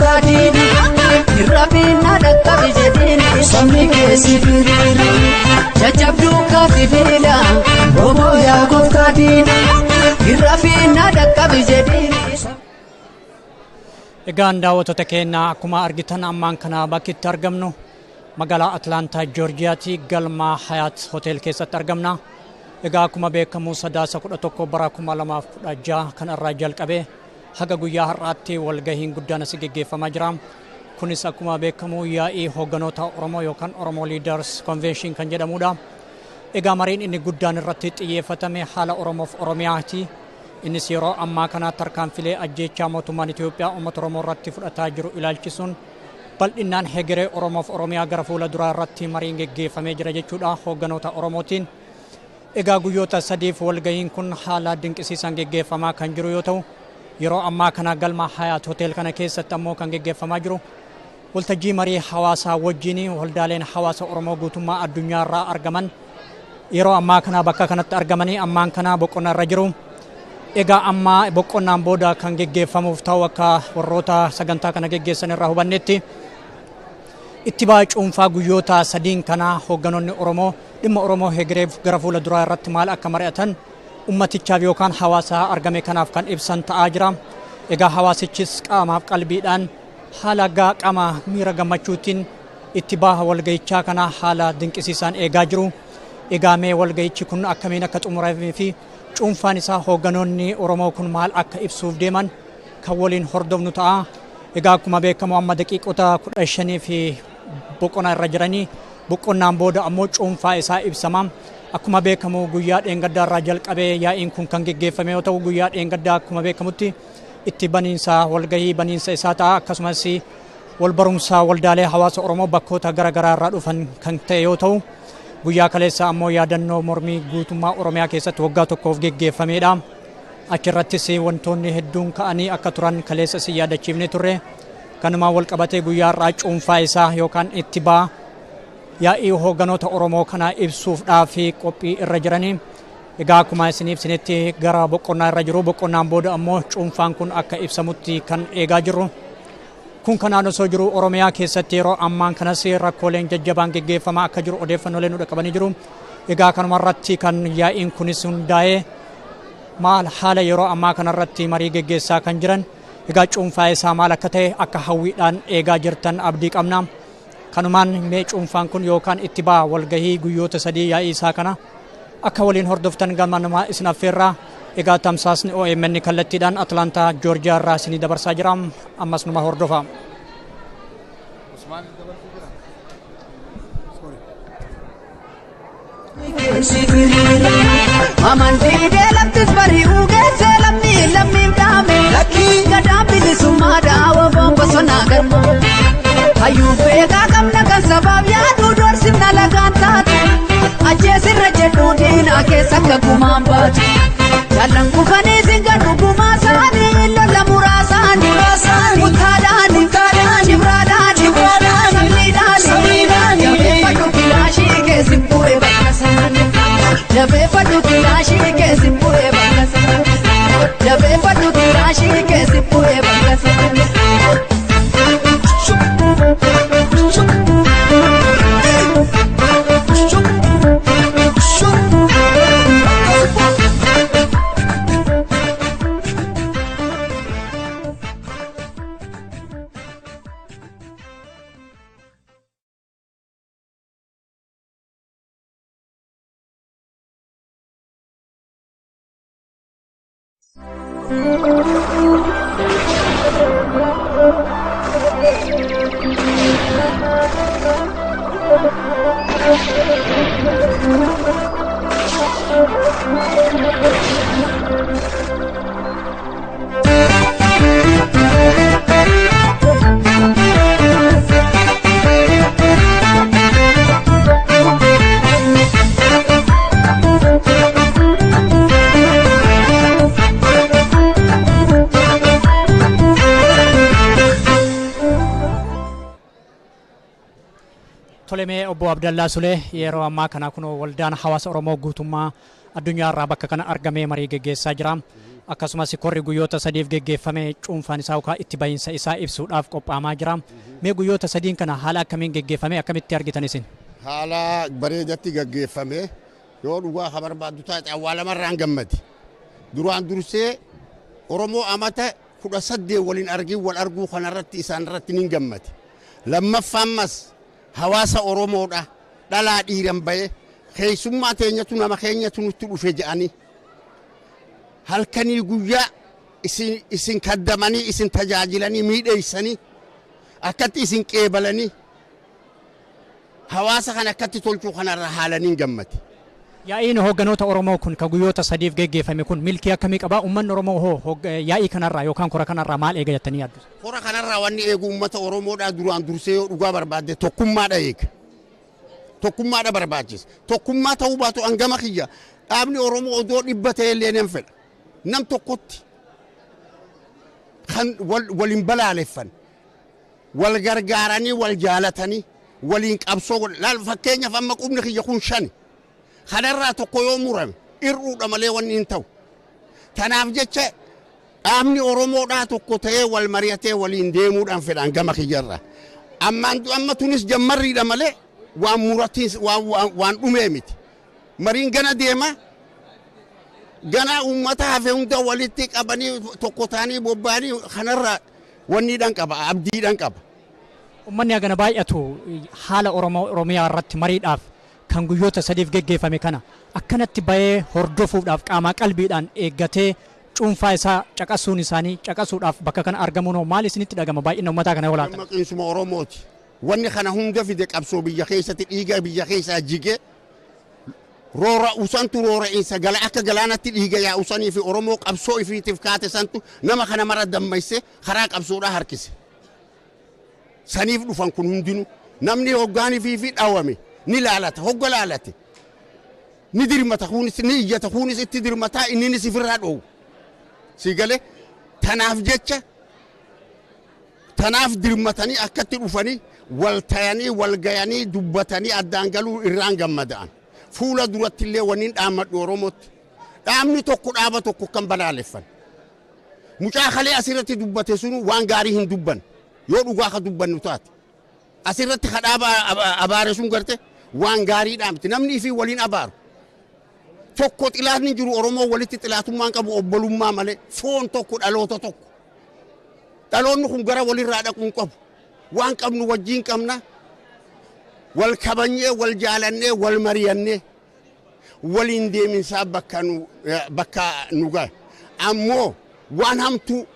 gooftaa diini Irrabiin na dhaqqabi jedhiini sabni keessi firiiri Jajjabduu kaasi fiila oboo yaa gooftaa diini Irrabiin na dhaqqabi jedhiini. Egaan daawwattoota keenya akkuma argitan ammaan kana bakki itti argamnu magaalaa Atlaantaa Joorjiyaatti galma Hayaat Hotel keessatti argamna. Egaa akkuma beekamu Sadaasa 11 bara 2016 kan irraa jalqabee haga guyyaa har'aatti walgahiin guddaan asii geggeeffamaa jira. Kunis akkuma beekamu yaa'ii hoogganoota Oromoo yookaan Oromoo Leaders Convention kan jedhamudha. Egaa mariin inni guddaan irratti xiyyeeffatame haala Oromoof Oromiyaati. Innis yeroo ammaa kana tarkaanfilee ajjeechaa mootummaan Itoophiyaa uummata Oromoo irratti fudhataa jiru ilaalchisuun bal'inaan hegeree Oromoof Oromiyaa gara fuula duraa irratti mariin geggeeffamee jira jechuudha hoogganoota Oromootiin. Egaa guyyoota sadiif walgahiin kun haala dinqisiisaan geggeeffamaa kan jiru yoo ta'u yeroo ammaa kana galma Hayaat Hotel kana keessatti ammoo kan geggeeffamaa jiru waltajjii marii hawaasaa wajjin waldaaleen hawaasa Oromoo guutummaa addunyaa irraa argaman yeroo ammaa kana bakka kanatti argamanii ammaan kana boqonnaa irra jiru. Egaa amma boqonnaan booda kan geggeeffamuuf ta'u akka warroota sagantaa kana geggeessan irraa hubannetti itti ba'aa cuunfaa guyyoota sadiin kana hoogganoonni Oromoo dhimma Oromoo hegereef gara fuula duraa irratti maal akka mari'atan ummatichaaf yookaan hawaasa argame kanaaf kan ibsan ta'aa jira. Egaa hawaasichis qaamaaf qalbiidhaan haala qaama miira gammachuutiin itti baha walgahichaa kana haala dinqisiisaan eegaa jiru. Egaa mee walgahichi kun akkamiin akka xumuramee fi cuunfaan isaa hoogganoonni Oromoo kun maal akka ibsuuf deeman kan waliin hordofnu ta'a. Egaa akkuma beekamu amma daqiiqota 15 fi boqonnaa irra jiranii boqonnaan booda ammoo cuunfaa isaa ibsama. Akkuma beekamu guyyaa dheengaddaa irraa jalqabee yaa'iin kun kan geggeeffame yoo ta'u guyyaa dheengaddaa akkuma beekamutti itti baniinsa walgahii baniinsa isaa ta'a akkasumas wal barumsaa waldaalee hawaasa Oromoo bakkoota garaagaraa irraa dhufan kan ta'e yoo ta'u guyyaa kaleessa ammoo yaadannoo mormii guutummaa Oromiyaa keessatti waggaa tokkoof geggeeffamedha. Achirrattis wantoonni hedduun ka'anii akka turan kaleessa si yaadachiifne turre. Kanumaan wal qabatee guyyaa har'aa cuunfaa isaa yookaan itti ba'a yaa'ii hoogganoota Oromoo kana ibsuufdhaaf qophii irra jiranii. Egaa akkuma isin ibsinetti gara boqonnaa irra jiru. Boqonnaan booda ammoo cuunfaan kun akka ibsamutti kan eegaa jirru. Kun kanaan osoo jiru Oromiyaa keessatti yeroo ammaan kanas rakkooleen jajjabaan geggeeffamaa akka jiru odeeffannooleen nu dhaqqabanii jiru. Egaa kanuma irratti kan yaa'iin kunis hundaa'ee maal haala yeroo ammaa kanarratti marii geggeessaa kan jiran. Egaa cuunfaa isaa maal akka ta'e akka hawwiidhaan eegaa jirtan abdii qabna. Kanumaan mee cuunfaan kun yookaan itti ba'a walgahii guyyoota sadii yaa'ii isaa kana akka waliin hordoftan gamanumaa isin affeerraa. Egaa tamsaasni OMN kallattiidhaan Atlaantaa Joorjiyaa irraa isinii dabarsaa jira. Ammas numa hordofa. Amantii laftis bari'uu geessee lammii lammiif dhaame. Gadaan bilisummaa daawwa foon bosonaa garma. Hayyuu beekaa qabna kan sabaaf yaaduu doorsifna lagaan taatu. Ajjeesirra jedhu diinaa keessa akka gumaan baatu. Jaallan kufanii singan dhugumaa isaanii lola muraasaanii. Mutaadhaanii cibraadhaanii samiidhaanii. Jabeeffadhu kilaashii keessi bu'ee bakka isaanii. Jabeeffadhu kilaashii keessi bu'ee bakka isaanii. Jabeeffadhu kilaashii keessi bu'ee bakka isaanii. Tolemee obbo Abdallaa Sulee yeroo ammaa kana kun waldaan hawaasa Oromoo guutummaa addunyaa irraa bakka kana argamee marii geggeessaa jira. Akkasumas korri guyyoota sadiif geggeeffame cuunfaan isaa yookaan itti bahiinsa isaa ibsuudhaaf qophaa'amaa jira. Mee guyyoota sadiin kana haala akkamiin geggeeffame, akkamitti argitan isin? Haala bareedatti gaggeeffame. Yoo dhugaa ka barbaaddu taate, awwaalamarraan gammadi. Duraan dursee Oromoo amata 18 waliin argin wal arguu kanarratti isaan irratti nin gammade. Lammaffaan hawaasa Oromoodha, dhalaa dhiiran bahe, keessummaa teenyatu, nama keenyatu nutti dhufe jedhanii halkanii guyyaa isin kaddamanii, isin tajaajilanii, miidheessanii, akkatti isin qeebalanii, hawaasa kana akkatti tolchuu kanarra haalaniin gammade. Yaa'iin hoogganoota Oromoo kun kan guyyoota sadiif geggeeffame kun milkii akkamii qaba? Uummanni Oromoo hoo yaa'ii kanarraa yookaan kora kanarraa maal eega jettanii yaaddu? Kora kanarraa wanni eegu uummata Oromoodhaa duraan dursee, yoo dhugaa barbaadde, tokkummaadha eega. Tokkummaadha barbaachisa. Tokkummaa ta'uu baatu, hangama kiyya dhaabni Oromoo odoo 100 ta'e illee nan fedha. Nam tokkotti kan waliin balaaleffan, wal gargaaranii, wal jaalatanii, waliin qabsoo godhan. Laal, fakkeenyaaf amma qubni kiyya kun shani. Kanarraa tokko yoo murame irruudha malee wanni hin ta'u. Tanaaf jecha dhaabni Oromoodhaa tokko ta'ee wal mari'atee waliin deemuudhaan fedhaan gama kiyyarraa. Ammaan amma tunis jammarriidha malee waan muratiis waan dhumee miti. Mariin gana deema, gana uummata hafe hunda walitti qabanii tokko ta'anii bobba'anii kanarraa wanniidhaan qaba, abdiidhaan qaba. Uummanni hagana baay'atu haala Oromoo Oromiyaa irratti mariidhaaf kan guyyoota sadiif geggeeffame kana akkanatti bahee hordofuudhaaf qaamaa qalbiidhaan eeggatee cuunfaa isaa caqasuun isaanii caqasuudhaaf bakka kana argamuun hoo maal isinitti dhagama, baay'ina uummataa kana yoo laatan? Dammaqiinsuma Oromooti. Wanni kana hunda fide qabsoo biyya keessatti dhiiga biyya keessaa jige roora usantu, roora'iinsa gala akka galaanatti dhiiga yaa'u sanii fi Oromoo qabsoo ifiitiif kaate santu nama kana mara dammayse, karaa qabsoodhaa harkise. Saniif dhufan kun hundinuu. Namni hoggaanii fi dhawame ni laalata, hogga laalate ni dirmata, kunis ni iyyata, kunis itti dirmataa, inninis ifirraa dhoowwu. Si galee, tanaaf jecha tanaaf dirmatanii akkatti dhufanii wal tayanii, wal gayanii, dubbatanii addaan galuu irraan gammada'an. Fuula duratti illee wanni dhaammadhu Oromootti. Dhaabni tokko dhaaba tokko kan balaaleffan. Mucaa kalee asirratti dubbate sunu waan gaarii hin dubban. Yoo dhugaa ka dubbannu taate. Asirratti ka dhaaba abaare sun garte waan gaarii dhaamti. Namni ifii waliin abaaru. Tokko xilaatni jiru Oromoo walitti xilaatummaan qabu obbolummaa malee, foon tokko, dhaloota tokko. Dhaloonni kun gara walirraa dhaquu hin qabu. Waan qabnu wajjin qabna. Wal kabanyee, wal jaalannee, wal mari'annee waliin deeminsaa bakka nu gahe. Ammoo waan hamtuu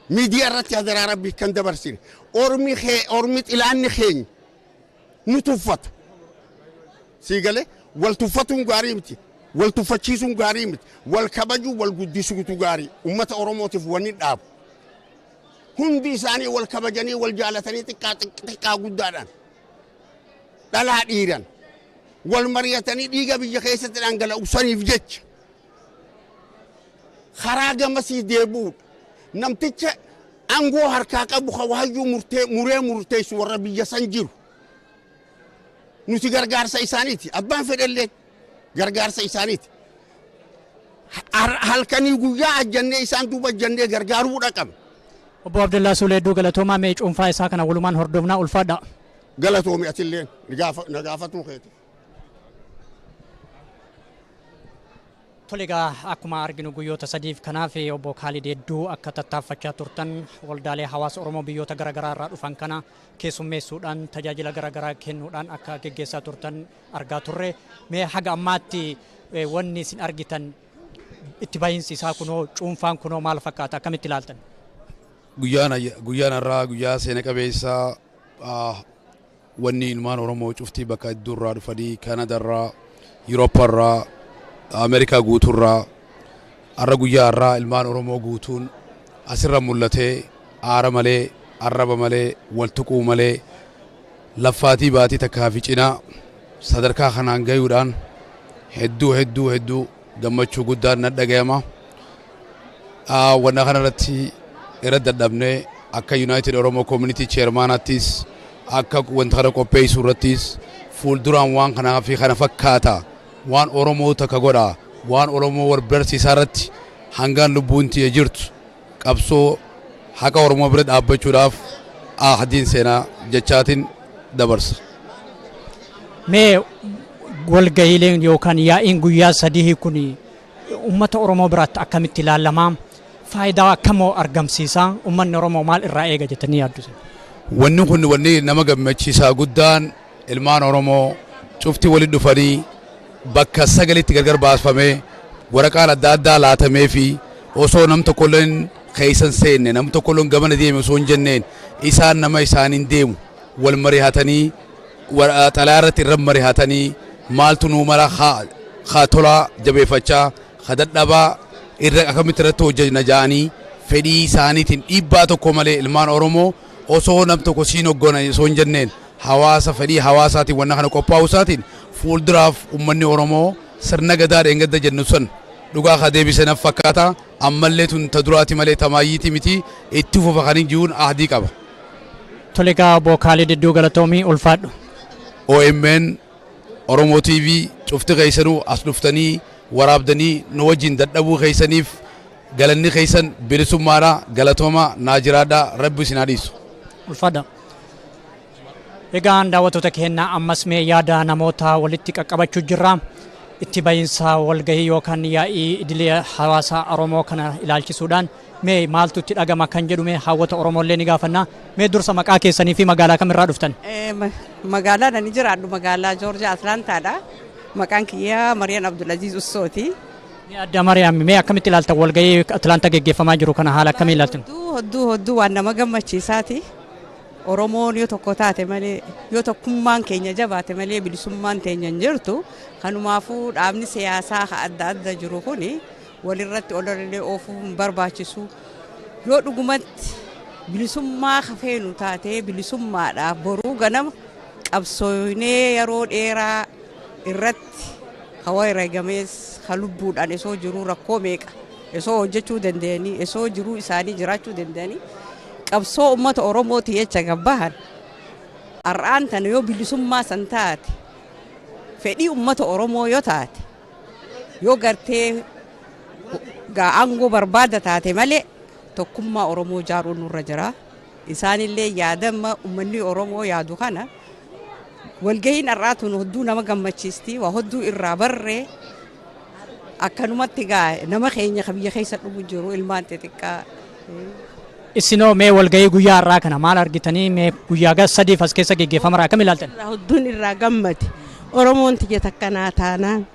miidiyaa irratti hadaraa rabbii kan dabarsine. Ormi kee, ormi xilaanni keenya nu tuffata. Sii galee, wal tuffatuun gaarii miti. Wal tuffachiisuun gaarii miti. Wal kabajuu, wal guddisuutu gaarii. Uummata Oromootiif wanni dhaabu. Hundi isaanii wal kabajanii, wal jaalatanii, xiqqaa xiqqaa guddaadhaan, dhalaa dhiiran wal mari'atanii dhiiga biyya keessatti dhangala'u saniif jecha karaa gamasii deebi'uudha. Namticha aangoo harkaa qabu kan waayyuu murtee muree murteessu warra biyya san jiru. Nuti gargaarsa isaaniiti. Abbaan fedhellee gargaarsa isaaniiti. Halkanii guyyaa ajjannee isaan duuba ajjannee gargaaruu qabna. Obbo Abdullaa Suulee, hedduu galatoomaa. Mee cuunfaa isaa kana walumaan hordofnaa, ulfaadha. Galatoomi atilleen na gaafatuu keeti. Tole egaa, akkuma arginu guyyoota sadiif kanaaf obbo Kaalid hedduu akka tattaaffachaa turtan, waldaalee hawaasa Oromoo biyyoota garaagaraa irraa dhufan kana keessummeessuudhaan, tajaajila garaagaraa kennuudhaan akka geggeessaa turtan argaa turre. Mee haga ammaatti wanni isin argitan, itti bahiinsi isaa kunoo, cuunfaan kunoo maal fakkaata, akkamitti ilaaltan? Guyyaan har'aa guyyaa seena qabeessaa, wanni ilmaan Oromoo cuftii bakka hedduu irraa dhufanii, Kaanadarraa, Yurooparraa, Ameerikaa guutuurraa, har'a guyyaa har'aa ilmaan Oromoo guutuun asirra mul'atee, aara malee, arraba malee, wal tuquu malee, laffaatii baatii takkaa fi cinaa sadarkaa kanaan gayuudhaan hedduu hedduu hedduu gammachuu guddaan na dhagayama. Wanna kanarratti irra dadhabnee akka United Oromo Community Chairmanattis, akka wanta kana qopheessuu irrattis, fuulduraan waan kanaa fi kana fakkaata, waan Oromoo takka godha, waan Oromoo wal barsiisaa irratti Hangaan lubbuun tiyya jirtu qabsoo haqa Oromoo bira dhaabbachuudhaaf ahdiin seenaa jechaatiin dabarsa. Mee walgahiileen yookaan yaa'iin guyyaa 3 kun uummata Oromoo biratti akkamitti ilaalamaa? Faayidaa akkamoo argamsiisa? Uummanni Oromoo maal irraa eega jettanii yaaddu? Wanni kun wanni nama gammachiisaa guddaan ilmaan Oromoo cufti walitti dhufanii bakka 9tti gargar baasfamee waraqaan adda addaa laatamee fi osoo nam tokkolleen keessan seenne nam tokkolleen gamana deeme osoo hin jenneen isaan nama isaaniin deemu wal mari'atanii xalayaa irratti irra mari'atanii maaltu nuu mala haa tolaa jabeeffachaa haa dadhabaa irra akkamitti irratti hojjenna ja'anii fedhii isaaniitiin dhiibbaa tokko malee ilmaan Oromoo osoo nam tokko siin hoggona osoo hin jenneen hawaasa fedhii hawaasaatiin wanna kana qophaa'uu isaatiin fuulduraaf uummanni Oromoo sirna gadaa dheengadda jennu sun dhugaa haa deebisanaaf fakkaata ammallee tun ta duraati malee tamaayyiiti miti itti fufa kan hin jiruun ahdii qaba. Tole egaa obbo Kaalid Iddoo galatoomii ulfaadhu. OMN Oromoo TV cufti keessanuu as dhuftanii waraabdanii nu wajjin dadhabuu keessaniif galanni keessan bilisummaadha galatooma naa jiraadha rabbi isin haa dhiisu. Ulfaadha. Egaan daawwattoota keenya ammas mee yaada namoota walitti qaqqabachuu jirra. Itti bahiinsa walgahii yookaan yaa'ii idilee hawaasa Oromoo kana ilaalchisuudhaan mee maaltu itti dhagama kan jedhu mee hawwata Oromooillee ni gaafanna. Mee dursa maqaa keessanii fi magaalaa kamirraa dhuftan? Magaalaa ani jiraadhu magaalaa Joorjiyaa Atlaantaadha. Maqaan kiyyaa Mariyaan Abdulaziz Ussooti. Mee adda Mariyaam mee akkamitti ilaaltan walgahii Atlaantaa geggeeffamaa jiru kana haala akkamii ilaaltan? Hedduu hedduu waan nama gammachiisaati. Oromoon yoo tokko taate malee yoo tokkummaan keenya jabaate malee bilisummaan teenya hin jirtu. Kanumaafuu dhaabni siyaasaa adda adda jiru kuni walirratti ololee oofuu hin barbaachisu. Yoo dhugumatti bilisummaa hafeenu taatee bilisummaadhaaf boruu ganama qabsoonee yeroo dheeraa irratti hawa herregamees ha lubbuudhaan osoo jiruu rakkoo meeqa osoo hojjechuu danda'anii osoo jiruu isaanii jiraachuu danda'anii qabsoo uummata Oromooti jecha gabbahan har'aan tana yoo bilisummaa san taate fedhii uummata Oromoo yoo taate yoo gartee aangoo barbaada taate malee tokkummaa Oromoo ijaaruun nurra jira. Isaanillee yaadama uummanni Oromoo yaadu kana walgahiin har'aa tun hedduu nama gammachiisti waa hedduu irraa barree akkanumatti gaa nama keenya biyya keessa dhumu jiru ilmaan xixiqqaa. Isinoo mee walgahii guyyaa har'aa kana maal argitanii mee guyyaa 3 as keessa geggeeffamaa akkam ilaaltan? Hedduun irraa gammade Oromoon tiyya takkanaa taanaan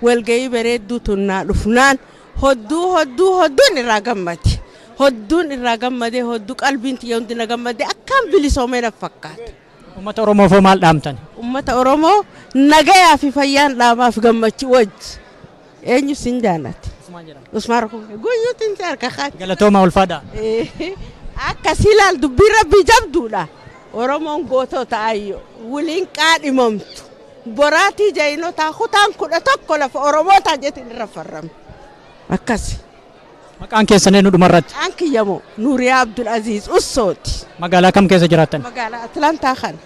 walgahii bareedduu tunnaa dhufnaan hedduu hedduu hedduun irraa gammade hedduun irraa gammade hedduu qalbiin tiyya hundi na gammade akkam bilisoomee na fakkaata. Uummata Oromoof maal dhaamtan? Uummata Oromoo nagayaa fi fayyaan dhaamaaf gammachuu wajji eenyu sin jaalladha. Usmaan Rukuun guyyuutiin si harka kaati. Galatooma ulfaadha. Akkasii ilaal dubbii rabbii jabduudha. Oromoon gootota ayyo waliin qaadhimamtu boraatii jayinotaa kutaan 11 lafa Oromootaa jetiin irra farrame. Akkasi. Maqaan keessan eenyu dhumarratti? Maqaan kiyyamoo Nuuriyaa Abdulaziz Ussooti. Magaalaa kam keessa jiraattan? Magaalaa Atlaantaa kana.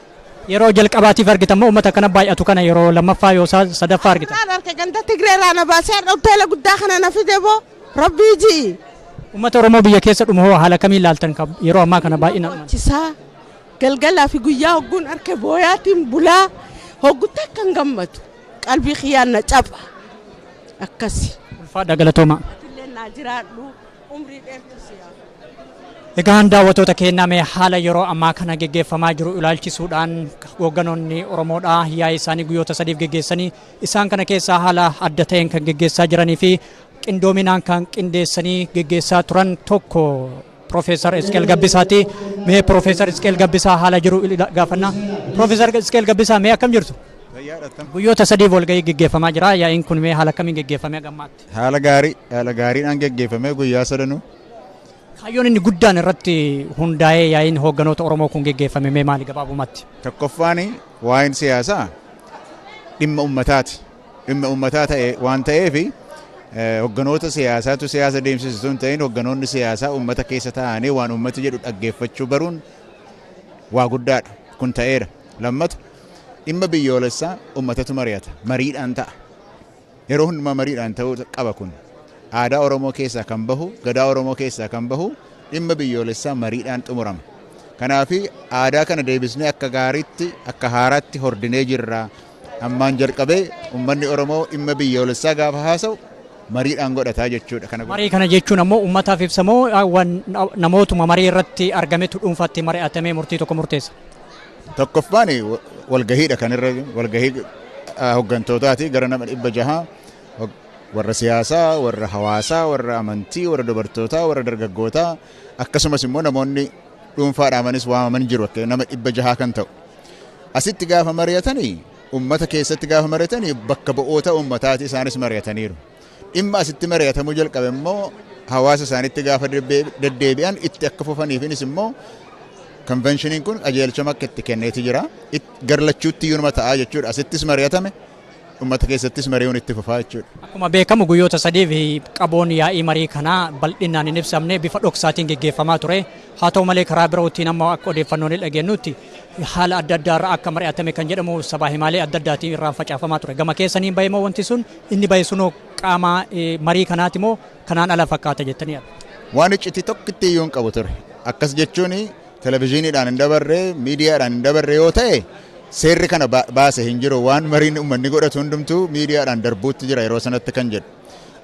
Yeroo jalqabaatiif argitan moo uummata kana baay'atu kana yeroo lammaffaa yoo sadaffaa argitan? Naan harka ganda Tigree irraa na baasee har'a hoteela guddaa kana na fide boo rabbii ji'i. Uummata Oromoo biyya keessa dhumu hoo haala kamiin ilaaltan yeroo ammaa kana baay'ina? Chisaa galgalaa fi guyyaa hogguun harka booyaatiin bulaa hoggutti akka hin gammadu qalbii kiyyaan na capha akkasi. Ulfaadha galatooma. Atillee naa jiraadhu umrii dheertu siyaa. Egaan daawwattoota keenyaa mee haala yeroo ammaa kana geggeeffamaa jiru ilaalchisuudhaan hoogganoonni Oromoodhaa yaa'ii isaanii guyyoota 3 geggeessanii isaan kana keessaa haala adda ta'een kan geggeessaa jiranii fi qindoominaan kan qindeessanii geggeessaa turan tokko Profeesar Isqeel Gabbisaati. Mee Profeesar Isqeel Gabbisaa haala jiru gaafanna. Profeesar Isqeel Gabbisaa mee akkam jirtu? Guyyoota 3 walgahii geggeeffamaa jira. Yaa'iin kun mee haala akkamiin geggeeffamee gammaatti? Haala gaarii haala gaariidhaan geggeeffamee guyyaa sadanuu. Kaayyoon inni guddaan irratti hundaa'ee yaa'iin hoogganoota Oromoo kun geggeeffame mee maali gabaabumatti? Tokkoffaan waa'een siyaasaa dhimma uummataati. Dhimma uummataa ta'e waan ta'eef hoogganoota siyaasaatu siyaasa deemsisu hin ta'in hoogganoonni siyaasaa uummata keessa taa'anii waan uummati jedhu dhaggeeffachuu baruun waa guddaadha. Kun ta'eera. Lammata dhimma biyyoolessaa uummatatu mari'ata. Mariidhaan ta'a. Yeroo hundumaa mariidhaan ta'uu qaba kun. Aadaa Oromoo keessaa kan bahu, gadaa Oromoo keessaa kan bahu dhimma biyyoolessaa mariidhaan xumurama. Kanaaf aadaa kana deebisnee akka gaariitti akka haaraatti hordinee jirra. Ammaan jalqabee uummanni Oromoo dhimma biyyoolessaa gaafa haasa'u mariidhaan godhataa jechuudha. Marii kana jechuun ammoo uummataaf ibsamoo namootuma marii irratti argametu dhuunfaatti mari'atamee murtii tokko murteessa? Tokkoffaan walgahiidha kan irra walgahii hooggantootaati gara nama 600 warra siyaasaa, warra hawaasaa, warra amantii, warra dubartootaa, warra dargaggootaa akkasumas immoo namoonni dhuunfaadhaamanis waamaman jiru nama 600 kan ta'u. Asitti gaafa mari'atanii uummata keessatti gaafa mari'atanii bakka bu'oota uummataati isaanis mari'ataniiru. Dhimma asitti mari'atamuu jalqabe immoo hawaasa isaaniitti gaafa deddeebi'an itti akka fufaniifinis immoo konvenshiniin kun qajeelchama akka itti kenneeti jira. Garlachuutti iyyuu nama ta'a jechuudha. Asittis mari'atame uummata keessattis mari'uun itti fufaa jechuudha. Akkuma beekamu guyyoota sadiif qaboon yaa'ii marii kanaa bal'inaan hin ibsamne bifa dhoksaatiin geggeeffamaa ture. Haa ta'u malee karaa birootiin ammoo akka odeeffannoon dhageenyutti haala adda addaa irraa akka mari'atame kan jedhamu sabaa himaalee adda addaatiin irraa facaafamaa ture. Gama keessaniin bahe moo wanti sun inni bahe sunoo qaama marii kanaati moo kanaan ala fakkaata jettanii yaaddu? Waan iccitii tokkitti iyyuu hin qabu ture. Akkas jechuun televizyiiniidhaan hin dabarre, miidiyaadhaan hin dabarre yoo ta'e seerri kana baase hin jiru. Waan mariin uummanni godhatu hundumtuu miidiyaadhaan darbuutti jira yeroo sanatti kan jedhu.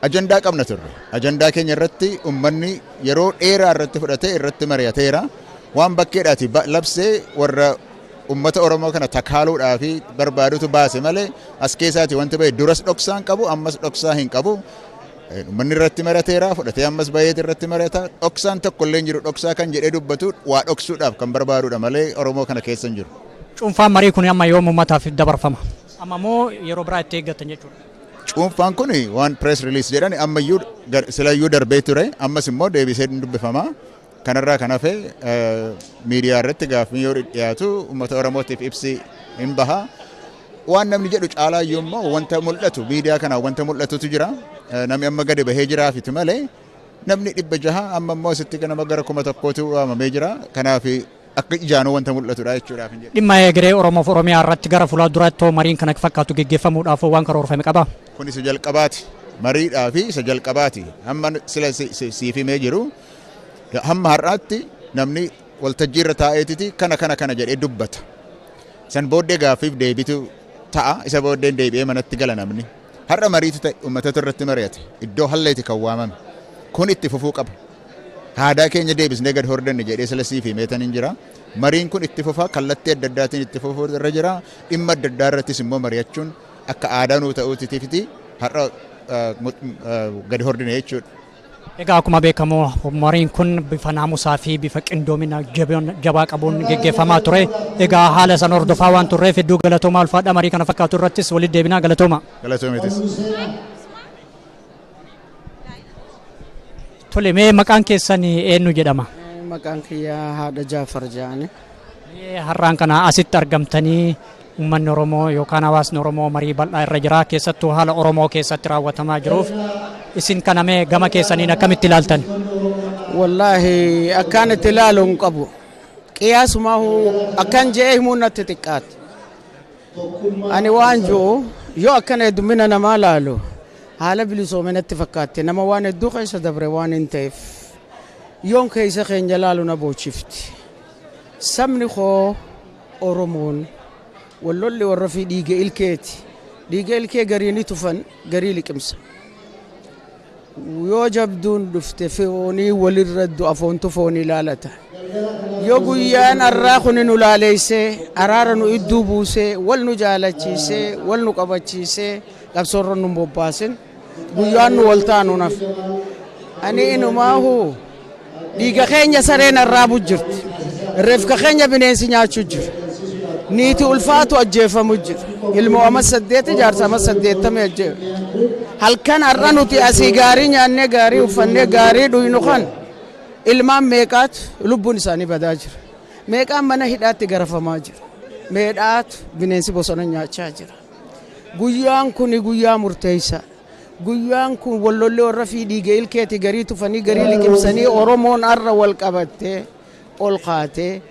Ajandaa qabna turre. Ajandaa keenya irratti uummanni yeroo dheeraa irratti fudhatee irratti mari'ateera. Waan bakkeedhaati labsee warra uummata Oromoo kana takaaluudhaa fi barbaadutu baase malee as keessaati wanti bahe duras dhoksaa hin qabu ammas dhoksaa hin qabu. Uummanni irratti mari'ateera fudhatee ammas baheeti irratti mari'ata. Dhoksaan tokko illee hin jiru. Dhoksaa kan jedhee dubbatu waa dhoksuudhaaf kan barbaadudha malee Oromoo kana keessa hin jiru. Cuunfaan marii kun amma yoom uummataaf dabarfama? Amma moo yeroo biraa itti eeggatan jechuudha? Cuunfaan kun waan press release jedhan ammayyuu silayyuu darbee ture ammas immoo deebisee hin dubbifama. Kanarraa kan hafe miidiyaa irratti gaaffiin yoo dhiyaatu uummata Oromootiif ibsi hin baha. Waan namni jedhu caalaa iyyuu immoo wanta mul'atu miidiyaa kanaan wanta mul'atutu jira. Namni amma gadi bahee jiraafitu malee namni 600 amma immoo asitti nama gara 1000tu waamamee jira. Kanaaf akka ijaanuu wanta mul'atudha jechuudhaaf hin jedhu. Dhimma egeree Oromoof Oromiyaa irratti gara fuula duraatti mariin kana fakkaatu geggeeffamuudhaaf waan karoorfame qaba. Kun isa jalqabaati. Mariidhaa fi isa jalqabaati. Hamma sila siif himee jiru hamma har'aatti namni waltajjii irra taa'eetiti kana kana kana jedhee dubbata. San booddee gaaffiif deebitu ta'a. Isa booddeen deebi'ee manatti gala namni. Har'a mariitu ta'e uummatatu irratti mari'ate. Iddoo halleeti kan waamame. Kun itti fufuu qaba. Aadaa keenya deebisnee gad hordanne jedhee sila siif himeetan hin jira. Mariin kun itti fufaa kallattii adda addaatiin itti fufuu irra jira. Dhimma adda addaa irrattis immoo mari'achuun akka aadaa nuu ta'uutiifiti har'a gadi hordine jechuudha. Egaa akkuma beekamu mariin kun bifa naamusaa fi bifa qindoomina jabaa qabuun geggeeffamaa ture. Egaa haala san hordofaa waan turreef hedduu galatoomaa ulfaadha. Marii kana fakkaatu irrattis walitti deebinaa galatooma. Galatoomeetis. Tole mee maqaan keessan eenyu jedhama? Maqaan kiyyaa Haadha Jaafar jedhani. Har'aan kana asitti argamtanii uummanni Oromoo yookaan hawaasni Oromoo marii bal'aa irra jira. Keessattuu haala Oromoo keessatti raawwatamaa jiruuf isin kana mee gama keessaniin akkamitti ilaaltan? Wallaahi akkaan itti ilaalu hin qabu. Qiyaasumaa akkan je'ee himuun natti xiqqaate. Ani waan jiru yoo akkana heddummina namaa ilaalu haala bilisoome natti fakkaatte nama waan hedduu keessa dabre waan hin ta'eef yoon keessa keenya ilaalu na boochifti. Sabni koo Oromoon wallolli warra fi dhiiga ilkeeti. Dhiiga ilkee garii ni tufan garii liqimsa. Yoo jabduun dhufte foonii walirra du'a foontu foonii ilaalata. Yoo guyyaan arraa kun nu laaleessee araara nu idduu buusee wal nu jaalachiisee wal nu qabachiisee qabsoorra nu bobbaasin guyyaan nu wal taanu naf. Ani inumaahu dhiiga keenya sareen arraabu jirti. Reefka keenya bineensi nyaachuu jira. Niiti ulfaatu ajjeefamu jira. Ilmoo ama 8 jaarsa ama 80 ajjeefa. Halkan har'a nuti asii gaarii nyaannee gaarii uffannee gaarii dhuynu kan ilmaan meeqaatu lubbuun isaanii badaa jira. Meeqaan mana hidhaatti garafamaa jira. Meeqaatu bineensi bosona nyaachaa jira. Guyyaan kun guyyaa murteessaa. Guyyaan kun wallollee warra fi dhiiga ilkeeti garii tufanii garii liqimsanii Oromoon har'a wal qabattee ol kaatee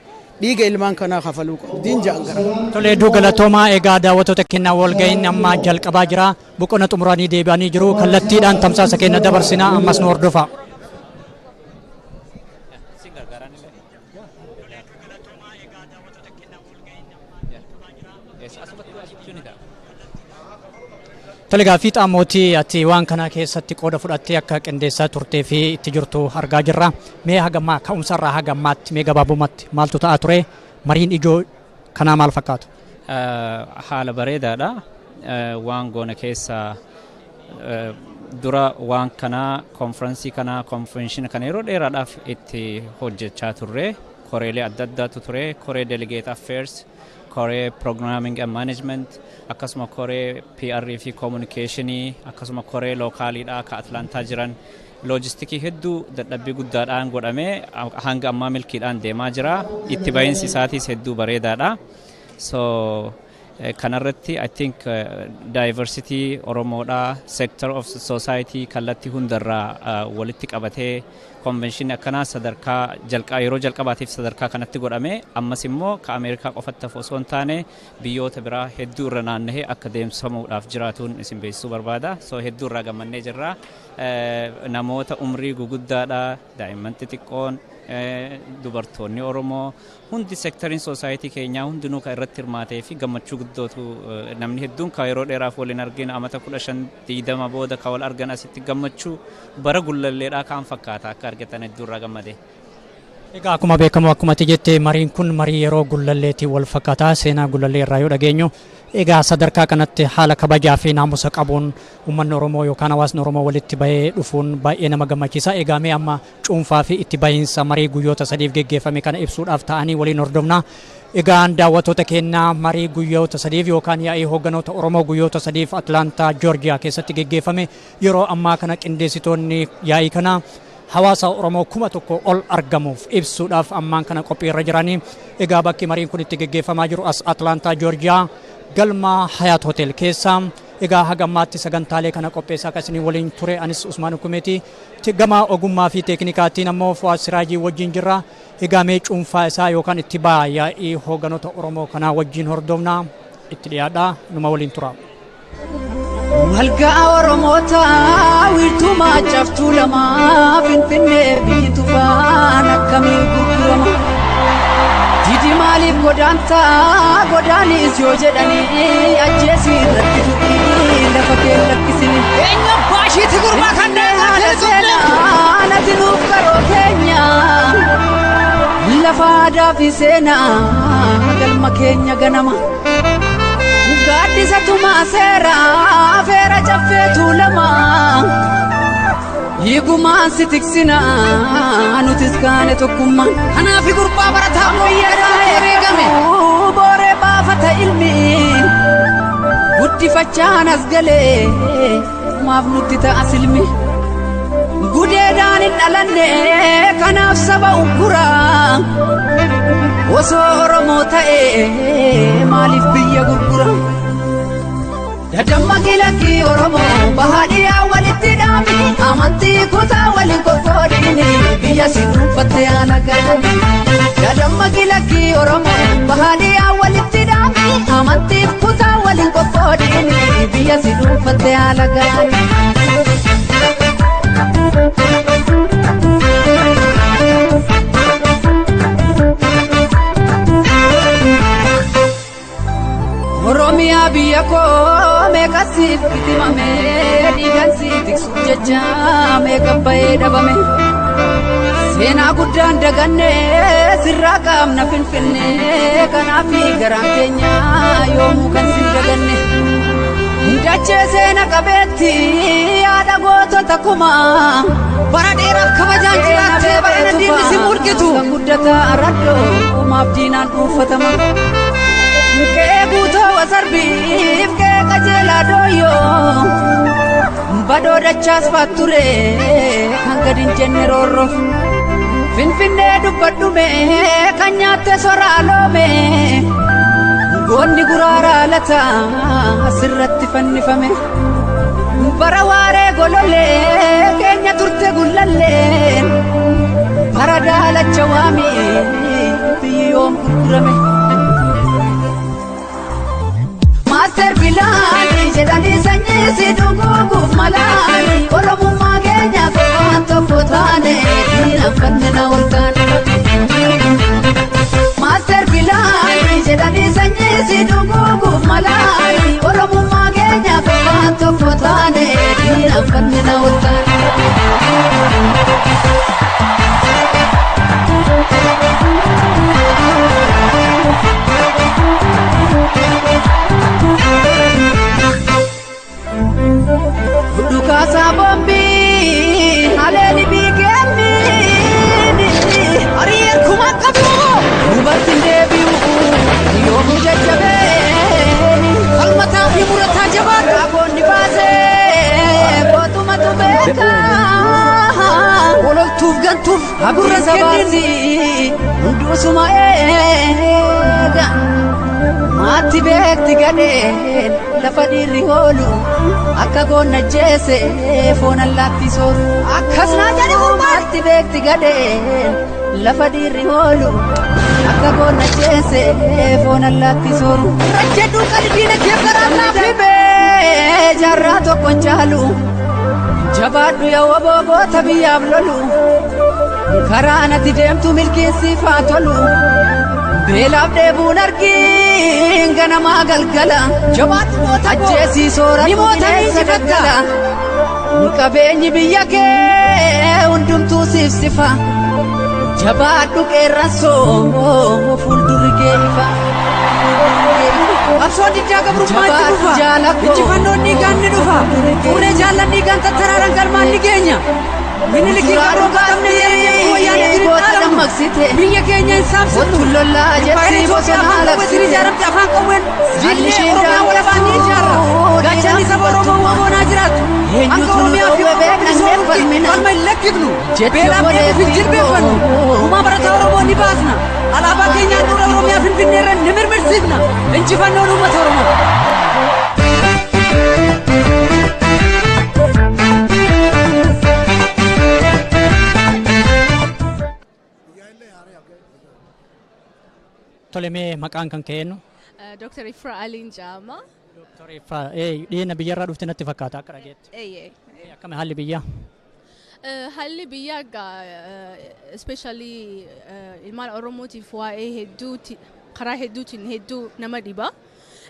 Dhiiga ilmaan kanaa kafaluu qabdiin ja'an gara. Tolee, hedduu galatoomaa. Egaa daawwattoota kennaa, walga'iin amma jalqabaa jira. Boqonna xumuranii deebi'anii jiru. Kallattiidhaan tamsaasa keenya dabarsinaa, ammas nu hordofa. Tole, egaa fiixaa mootii, ati waan kana keessatti qooda fudhattee akka qindeessaa turtee fi itti jirtu argaa jirra. Mee hagammaa ka'umsarraa hagammaatti mee gabaabumatti maaltu ta'aa ture? Mariin ijoo kanaa maal fakkaatu? Haala bareedaadha. Waan goone keessa dura waan kanaa, konfiraansii kanaa, convention kana yeroo dheeraadhaaf itti hojjechaa turre. Koreelee adda addaatu ture. Koree Delegate Affairs, koree Programming and Management, akkasuma koree PR fi Communicationii, akkasuma koree localiidhaa ka Atlaantaa jiran, loojistikii hedduu dadhabbii guddaadhaan godhamee hanga ammaa milkiidhaan deemaa jira. Itti bahiinsi isaatiis hedduu bareedaadha. So kanarratti I think diversity Oromoodhaa, sector of society kallattii hundarraa walitti qabatee convention akkanaa sadarkaa jalqaa yeroo jalqabaatiif sadarkaa kanatti godhame, ammas immoo ka Ameerikaa qofatti hafu osoo hin taane biyyoota biraa hedduu irra naannahee akka deemsifamuudhaaf jiraatuun isin beeksisuu barbaada. So hedduu irraa gammannee jirra. Namoota umrii guguddaadha, daa'imman xixiqqoon, dubartoonni Oromoo hundi, sectoriin society keenyaa hundinuu kan irratti hirmaatee fi gammachuu guddootu, namni hedduun kan yeroo dheeraaf waliin argin, amata 15 20 booda kan wal argan, asitti gammachuu bara gullalleedhaa kaan fakkaata akka argatan hedduu irraa gammade. Egaa akkuma beekamu, akkuma ati jette, mariin kun marii yeroo gullalleetiin wal fakkaataa, seenaa gullallee irraa yoo dhageenyu. Egaa sadarkaa kanatti haala kabajaa fi naamusa qabuun uummanni Oromoo yookaan hawaasni Oromoo walitti bahee dhufuun baay'ee nama gammachiisa. Egaa mee amma cuunfaa fi itti bahiinsa marii guyyoota 3f geggeeffame kana ibsuudhaaf ta'anii waliin hordofna. Egaan daawwattoota keenyaa, marii guyyoota 3f yookaan yaa'ii hoogganoota Oromoo guyyoota 3f Atlaantaa Joorjiyaa keessatti geggeeffame, yeroo ammaa kana qindeessitoonni yaa'ii kana hawaasa Oromoo 1000 ol argamuuf ibsuudhaaf ammaan kana qophii irra jiranii. Egaa bakki mariin kun itti geggeeffamaa jiru as Atlaantaa Joorjiyaa, galma Hayaat Hotel keessa. Egaa haga ammaatti sagantaalee kana qopheessaa kan isinii waliin ture anis Usmaan Hukumeeti. Gama ogummaa fi teeknikaatiin ammoo Fuwaad Siraajii wajjin jirra. Egaa mee cuunfaa isaa yookaan itti ba'a yaa'ii hoogganoota Oromoo kanaa wajjin hordofna. Itti dhiyaadhaa, numa waliin tura. Walga'a Oromoota wiirtuu maacaftuu lamaa, Finfinnee biyyi tufaan akkamiin gurgurama? Didi maaliif godaantaa, godaanis yoo jedhanii, ajjeesii irratti du'ii lafa kee lakkisini. Eenyu baashiitti gurbaa kanneen Haala seenaa nati nuuf qaroo keenya, lafa aadaa fi seenaa galma keenya ganama. Gaaddisa tumaa seeraa feera caffee tuulamaa. Hiigumaan si tiksinaa, nutis kaane tokkummaan. Kanaaf gurbaa barataa mooyyeedhaan wareegame. Booree baafata ilmi guddifachaan as galee, maaf nutti ta'a silmi. Gudeedaan hin dhalanne, kanaaf saba ukkuraa. Osoo Oromoo ta'ee maaliif biyya gurgura? Dadamma kilakii Oromoo bahaadhiyaa walitti dhaami, amantii kutaa waliin qoqqoodini, biyya si dhuunfatte haala gaani. Dadamma kilakii Oromoo bahaadhiyaa walitti dhaami, amantiif kutaa waliin qoqqoodini, biyya si dhuunfatte haala gaani. Oromiyaa biyya koo, meeqa siif bitimame, dhiigan si tiksuuf jecha meeqa bahee dhabame. Seenaa guddaan daganne sirraa qaamna Finfinne, kanaaf garaan keenya yoomuu kan sin daganne. Dachee seena qabeetti yaada gootota kumaa. Bara dheeraaf kabajaan jiraattee bara diinni si mulqitu. Kan guddataa raddoo umaaf diinaan dhuunfatama. Qe'ee guutoo wasarbiif qe'ee qajeelaa dooyyoo, badoo dachaas faatture kan gadi hin jenne roorroof. Finfinnee dubbadhume kan nyaatte soraa loome, goonni guraaraa lata asirratti fannifame. Bara waaree golollee keenya turte gullallee, bara daalacha waamii biyyi yoom gurgurame. Maaster Bilaani jedhanii sanyii si dhuguuguuf malaani Oromummaa keenya waan tokko taane diinaffanne na ol kaane. Maaster Bilaani jedhanii sanyii si dhuguuguuf malaani Oromummaa keenya waan tokko taane diinaffanne na ol kaane. Dhukaasa bombii haleeli biikeemni Ari'een kumaan qabu dubartiin deebi'u yoomuu jajjabeen falmataa fi murataa jabaadhu. Raabonni baasee gootumatu beekaa Ololtuuf gantuuf gurra gurra kennin. sabaasi hundusuma eega maatti beekti gadheen lafa dhiirri hoolu akka goonna jeese foon allaatti sooru. Akkas naa jedhi gurbaan. Maatti beekti gadheen lafa dhiirri hoolu akka goonna jeese foon allaatti sooru. Rajjedhuu qalbii diina kee karaa laafi. Dhibee jaarraa tokko hin caalu jabaadhu yaa woboota biyyaaf lolu karaa natti deemtu milkeessiif haa tolu beelaaf dheebuun argiin ganamaa galgala Jabaadhu goota koo. ajjeesii soora Ni moota ni bineensa injifatta. daggala qabeenyi biyya kee hundumtuu siif sifa jabaadhu qeerransoo fuuldurri kee ifa. Qabsoon diddaa gabrummaa itti Jabaadhu dhufa. jaala koo. Injifannoon dhiigaan ni dhufa. Fuunee jaallan dhiigaan tattaraaran galmaan ni geenya. Minilikii Suuraa gabroo qaqqabne jedhee wayyaanee dhugaatti jiru goota dhaalamnu. dammaqsite. Biyya keenya hin saamsifnu. Ottu lollaa Impaayera jetti Itoophiyaa bosonaa afaan qawwee labsite. ijaaramte afaan qawween Jilli jillee Oromiyaa walabaan ni ijaarra. Gaachanni saba Oromoo waboonaa jiraatu. Hanga Eenyutu nu Oromiyaa fi dhowwe Oromoo beekna bilisoomutti falmina. falma hin lakkifnu. Jetti Beelaaf obboleettii dheebuuf hin jilbeeffannu. koo. Gumaa barataa Oromoo ni baasna. Alaabaa keenyaan dura Oromiyaa Finfinnee irra ni mirmirsiifna. Injifannoon uummata Oromoo. Tole mee maqaan kan ka'eenyu? Dr. Ifra Aliin jedhama. Dr. Ifraa dhiyeenya biyyarraa dhufte natti fakkaata akka dhageetti. Eeyyee. Akkami haalli biyyaa? Haalli biyyaa egaa especially ilmaan Oromootiif waa'ee hedduuti karaa hedduutiin hedduu nama dhiba.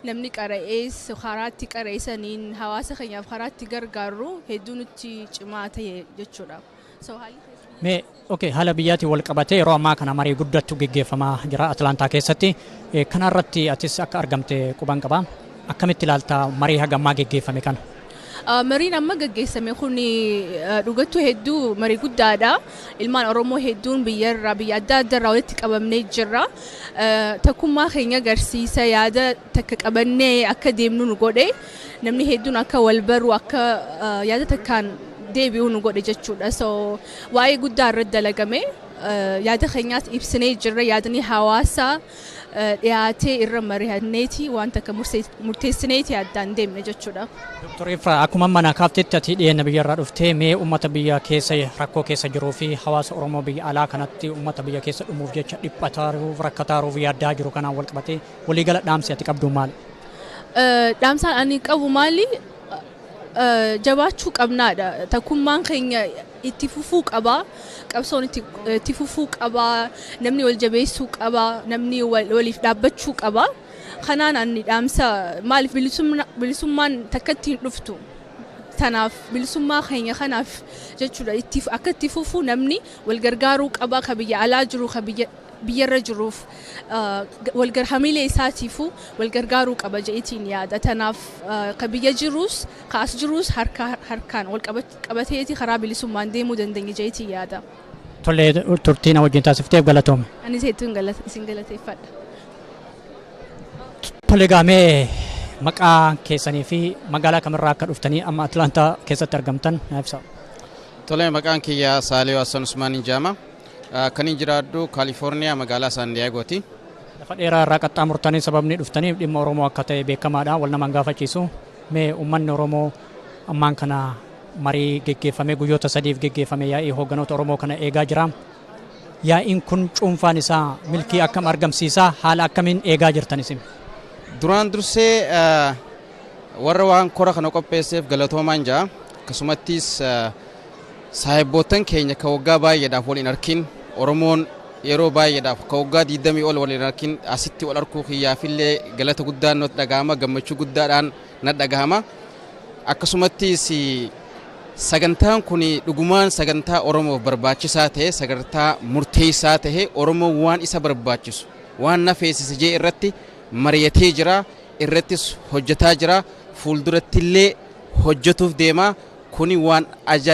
Namni qara'ees karaa itti qara'eessaniin hawaasa keenyaaf karaa itti gargaarru hedduu nutti cimaa ta'e jechuudha. So haalli Mee okay haala biyyaatiin wal qabatee yeroo ammaa kana marii guddattu geggeeffamaa jira Atlaantaa keessatti. Kanarratti atis akka argamte quban qaba. Akkamitti ilaalta marii haga ammaa geggeeffame kana? Mariin amma gaggeessame kun dhugattuu hedduu marii guddaadha. Ilmaan Oromoo hedduun biyyarraa biyya adda addaarraa walitti qabamnee jirra. Tokkummaa keenya agarsiisa yaada takka qabannee akka deemnu nu godhe. Namni hedduun akka wal baru akka yaada takkaan deebi'u nu godhe jechuudha. So waa'ee guddaa irratti dalagame. Yaada keenyaas ibsinee jirra. Yaadni hawaasaa dhiyaatee irra mari'anneeti waan takka murteessineeti addaan deemne jechuudha. Dr. Ifraa akkuma mana kaaftetti ati dhiyeenya biyyarraa dhuftee mee uummata biyya keessa rakkoo keessa jiruu fi hawaasa Oromoo biyya alaa kanatti uummata biyya keessa dhumuuf jecha dhiphataaruuf rakkataaruuf yaaddaa jiru kanaan wal qabatee waliigala dhaamsi ati qabdu maali? Dhaamsaan ani qabu maali? Jabaachuu qabnaadha. Tokkummaan keenya itti fufuu qaba. Qabsoon itti fufuu qaba. Namni wal jabeessuu qaba. Namni waliif dhaabbachuu qaba. Kanaan ani dhaamsa maaliif bilisummaan takkatti hin dhuftu. Tanaaf bilisummaa keenya kanaaf jechuudha akka itti fufu namni wal gargaaruu qaba ka biyya alaa jiru ka biyyarra jiruuf wal hamilee isaatiifu wal gargaaruu qaba jedheetiin yaada. Tanaaf ka biyya jirus ka as jirus harka harkaan wal qabateeti karaa bilisummaan deemuu dandeenya jedheetiin yaada. Tolee turtii na wajjin taasifteef galatoome. Anis hedduun isin galateeffadha. Tole gaamee maqaa keessanii fi magaalaa kamirraa akka dhuftanii amma Atlaantaa keessatti argamtan naaf ibsaa. Tole maqaan kiyya Saaliyoo Hassan Usmaan jedhama. Kan hin jiraadhu Kaalifoorniyaa magaalaa San Diyaagooti. Lafa dheeraa irraa qaxxaamurtanii sababni dhuftaniif dhimma Oromoo akka ta'e beekamaadha. Wal nama hin gaafachiisu. Mee uummanni Oromoo ammaan kana marii geggeeffame guyyoota sadiif geggeeffame yaa'ii hoogganoota Oromoo kana eegaa jira. Yaa'iin kun cuunfaan isaa milkii akkam argamsiisaa, haala akkamiin eegaa jirtan isin? Duraan dursee warra waan kora kana qopheesseef galatoomaan jira. Akkasumattis saahibboottan keenya ka waggaa baay'eedhaaf waliin arkin, Oromoon yeroo baay'eedhaaf ka waggaa 20 ol waliin arkin asitti wal arkuu kiyyaafillee galata guddaan natti dhagahama, gammachuu guddaadhaan natti dhagahama. Akkasumattis sagantaan kun dhugumaan sagantaa Oromoof barbaachisaa ta'e, sagantaa murteessaa ta'e, Oromoon waan isa barbaachisu waan na feesise jee irratti mari'atee jira, irrattis hojjetaa jira, fuuldurattillee hojjetuuf deema. Kuni waan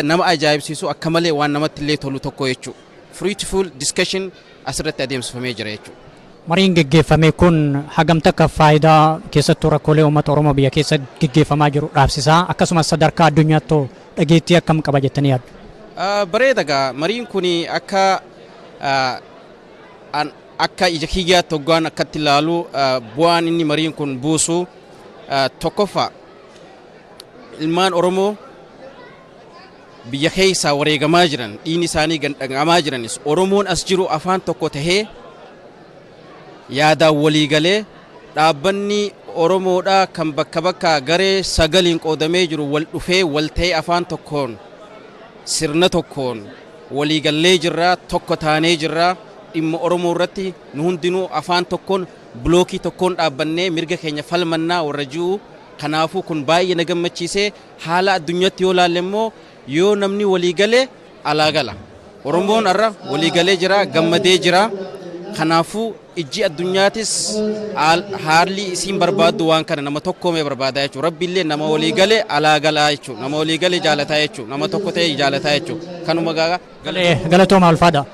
nama ajaa'ibsiisu, akka malee waan namatti illee tolu tokko jechuudha. Fruitful discussion asirratti adeemsifamee jira jechuudha. Mariin geggeeffame kun hagam takka faayidaa keessattuu rakkoolee uummata Oromoo biyya keessa geggeeffamaa jiru dhaabsisaa, akkasumas sadarkaa addunyaatti dhageettii akkam qaba jettanii yaaddu? Bareeda gaa, mariin kun akka ija kiyyaatti hoggaan akkatti ilaalu, bu'aan inni mariin kun buusu tokkoffaa ilmaan Oromoo biyya keessaa wareegamaa jiran, dhiigni isaanii gandhagamaa jiranis, Oromoon as jiru afaan tokko tahee yaadaan walii galee dhaabbanni Oromoodhaa kan bakka bakka garee sagaliin qoodamee jiru wal dhufee wal ta'ee afaan tokkoon sirna tokkoon walii gallee jirra, tokko taanee jirra, dhimma Oromoo irratti nu hundinuu afaan tokkoon bilookii tokkoon dhaabbannee mirga keenya falmannaa warra jiru. Kanaafuu kun baay'ee na gammachiisee. Haala addunyaatti yoo laalle immoo, yoo namni walii galee alaa gala. Oromoon har'a walii galee jira, gammadee jira. Kanaafuu ijji addunyaatis haalli isiin barbaaddu waan kana nama tokkoomee barbaadaa jechuudha. Rabbi illee nama walii galee alaa galaa jechuudha. Nama walii galee jaalataa jechuudha. Nama tokko ta'e jaalataa jechuudha. Kanuma gaa. Galatooma, ulfaadha.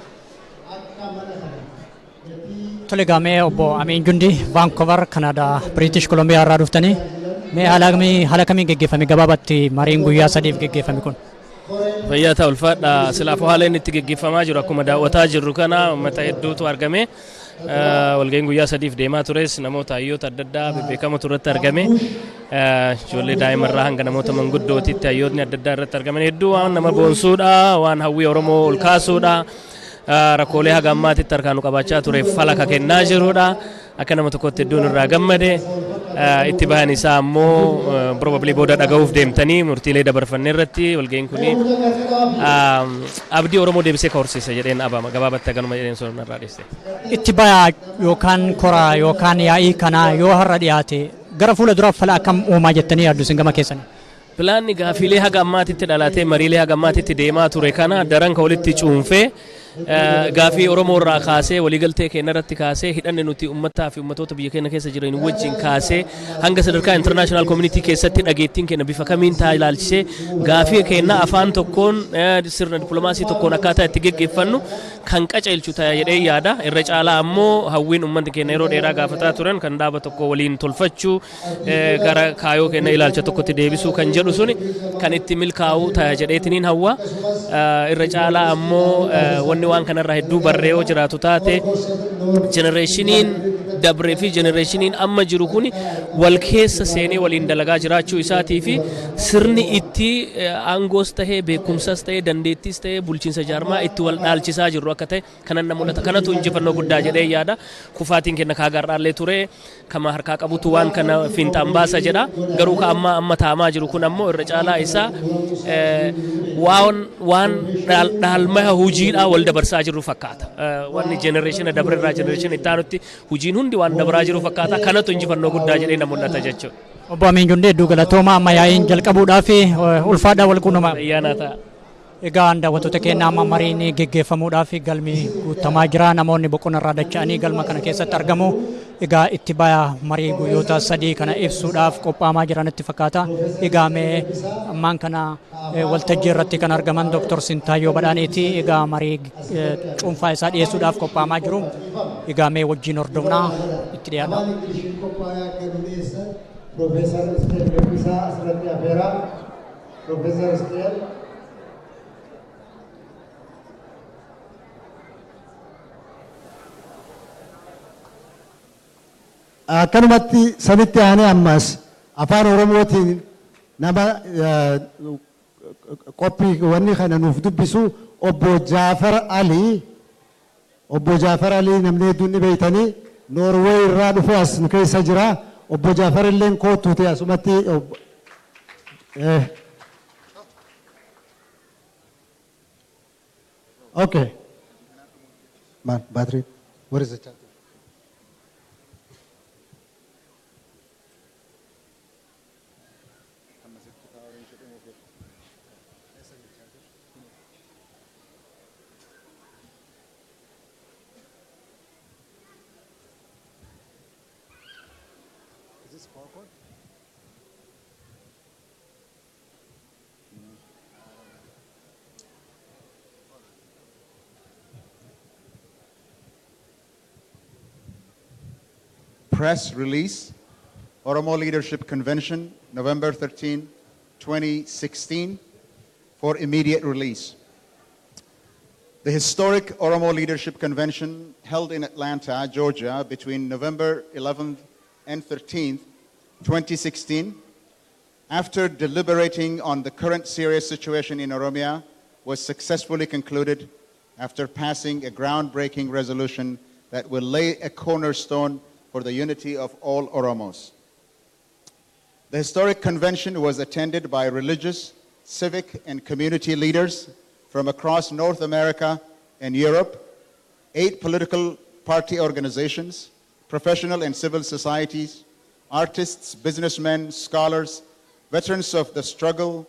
Tole gaamee, obbo Amiin Jundi, Vancouver, Kanaadaa, British Columbia irraa dhuftanii, mee haala kamiin geggeeffame gabaabatti mariin guyyaa 3f geggeeffame kun? Fayyaa ta'a, ulfaadha. Silaafuu haala inni itti geggeeffamaa jiru akkuma daawwataa jirru kana uummata hedduutu argame. Walga'iin guyyaa 3f deemaa tures namoota hayyoota adda addaa bebbeekamotu irratti argame. Ijoollee daa'imarraa hanga namoota manguddootitti hayyootni adda addaa irratti argaman hedduu waan nama boonsuudha, waan hawwii Oromoo ol kaasuudha. Rakkoolee haga ammaatitti harkaan nu qabaachaa ture falaka kennaa jirudha. Akka nama tokkotti hedduun irraa gammade. Itti bahan isaa ammoo probably booda dhaga'uuf deemtanii murtiilee dabarfanne irratti walga'iin kuni abdii Oromoo deebisee ka horsiisa jedheen abama gabaabatti haganuma jedheen sun irraa dhiiste. Itti bayaa yookaan koraa yookaan yaa'ii kanaa yoo har'a dhiyaate gara fuula duraaf fala akkam uumaa jettanii yaaddu isin gama keessanii? Pilaanni gaafiilee haga ammaatitti dhalatee mariilee haga ammaatitti deemaa ture kana daran ka walitti cuunfee, gaafii Oromoo irraa kaasee, waliigaltee keenya irratti kaasee, hidhanni nuti uummataa fi uummatoota biyya keenya keessa jiran wajjin kaasee, hanga sadarkaa international community keessatti dhageettiin keenya bifa kamiin taa ilaalchisee, gaafii keenya afaan tokkoon sirna dippiloomaasii tokkoon akkaataa itti geggeeffannu kan qajeelchu ta'a jedhee yaada. Irra caalaa ammoo hawwiin uummanni keenya yeroo dheeraa gaafataa turan kan dhaaba tokko waliin tolfachuu, gara kaayoo keenya ilaalcha tokkotti deebisuu kan jedhu suni kan itti milkaa'u ta'a jedheetiniin hawwa. Irra caalaa ammoo wanni waan kanarraa hedduu barree yoo jiraatu taate, generationiin dabree fi generationiin amma jiru kun wal keessa seenee waliin dalagaa jiraachuu isaatii fi sirni itti aangoos tahee, beekumsas tahee, dandeettis tahee, bulchiinsa jaarmaa itti wal dhaalchisaa jirru akka ta'e kanan na mul'ata. Kanatu injifannoo guddaa jedhee yaada. Kufaatiin kenna kaagaarraallee ture kama harkaa qabutu waan kana fiinxaan baasa jedha. Garuu ka amma amma taamaa jiru kun ammoo irra caalaa isaa waan dhaalmaa hojiidhaa wal dabarsaa jiru fakkaata. Wanni generationa dabrerraa generationa itti aanutti hojiin hundi waan dabaraa jiru fakkaata. Kanatu injifannoo guddaa jedhee na mul'ata jechuudha. Obbo Amiin Jundee, hedduu galatooma. Amma yaa'iin jalqabuudhaaf ulfaadhaa, wal quunnamaa. Ayyaanaa ta'a. Egaa daawwattoota keenya, amma mariin geggeeffamuudhaaf galmi guutamaa jira. Namoonni boqonnarraa dacha'anii galma kana keessatti argamu. Egaa itti baya marii guyyoota 3 kana ibsuudhaaf qophaa'amaa jiranitti fakkaata. Egaa mee ammaan kana waltajjii irratti kan argaman Dr. Sintaayyoo Badhaaniiti. Egaa marii cuunfaa isaa dhiyeessuudhaaf qophaa'amaa jiru. Egaa mee wajjin hordofnaa, itti dhiyaadha. Profeesar Isqeel Gabbisaa asirratti afeeraa. Profeesar Isqeel. Akkanumatti sanitti aanee ammas afaan Oromootiin nama qophii wanni kana nuuf dubbisu obbo Jaafar Alii. Obbo Jaafar Alii namni hedduun ni beeytanii Noorweey irraa dhufee as nu keessa jira. Obbo Jaafar illeen koottuuti asumatti. Okay. Man, battery. Where is the charger? Is this power cord? Press release, Oromo Leadership Convention, November 13, 2016, for immediate release. The historic Oromo Leadership Convention held in Atlanta, Georgia, between November 11th and 13th, 2016, after deliberating on the current serious situation in Oromia, was successfully concluded after passing a groundbreaking resolution that will lay a cornerstone for the unity of all Oromos. The historic convention was attended by religious, civic, and community leaders from across North America and Europe, 8 political party organizations, professional and civil societies, artists, businessmen, scholars, veterans of the struggle,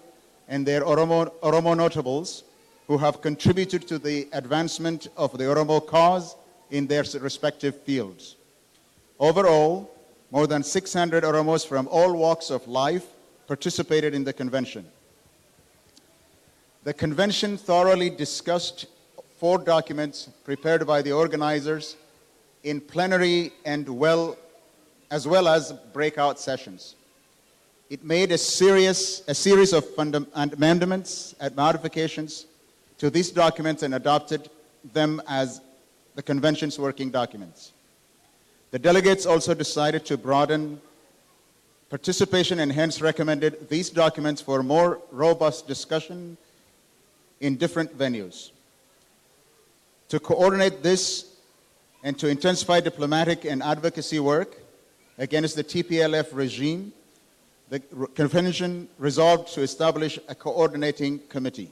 and their Oromo notables who have contributed to the advancement of the Oromo cause in their respective fields. Overall, more than 600 Oromos from all walks of life participated in the convention. The convention thoroughly discussed 4 documents prepared by the organizers in plenary and as well as breakout sessions. It made a series of amendments and modifications to these documents and adopted them as the convention's working documents. The delegates also decided to broaden participation and hence recommended these documents for more robust discussion in different venues. To coordinate this and to intensify diplomatic and advocacy work against the TPLF regime, the convention resolved to establish a coordinating committee.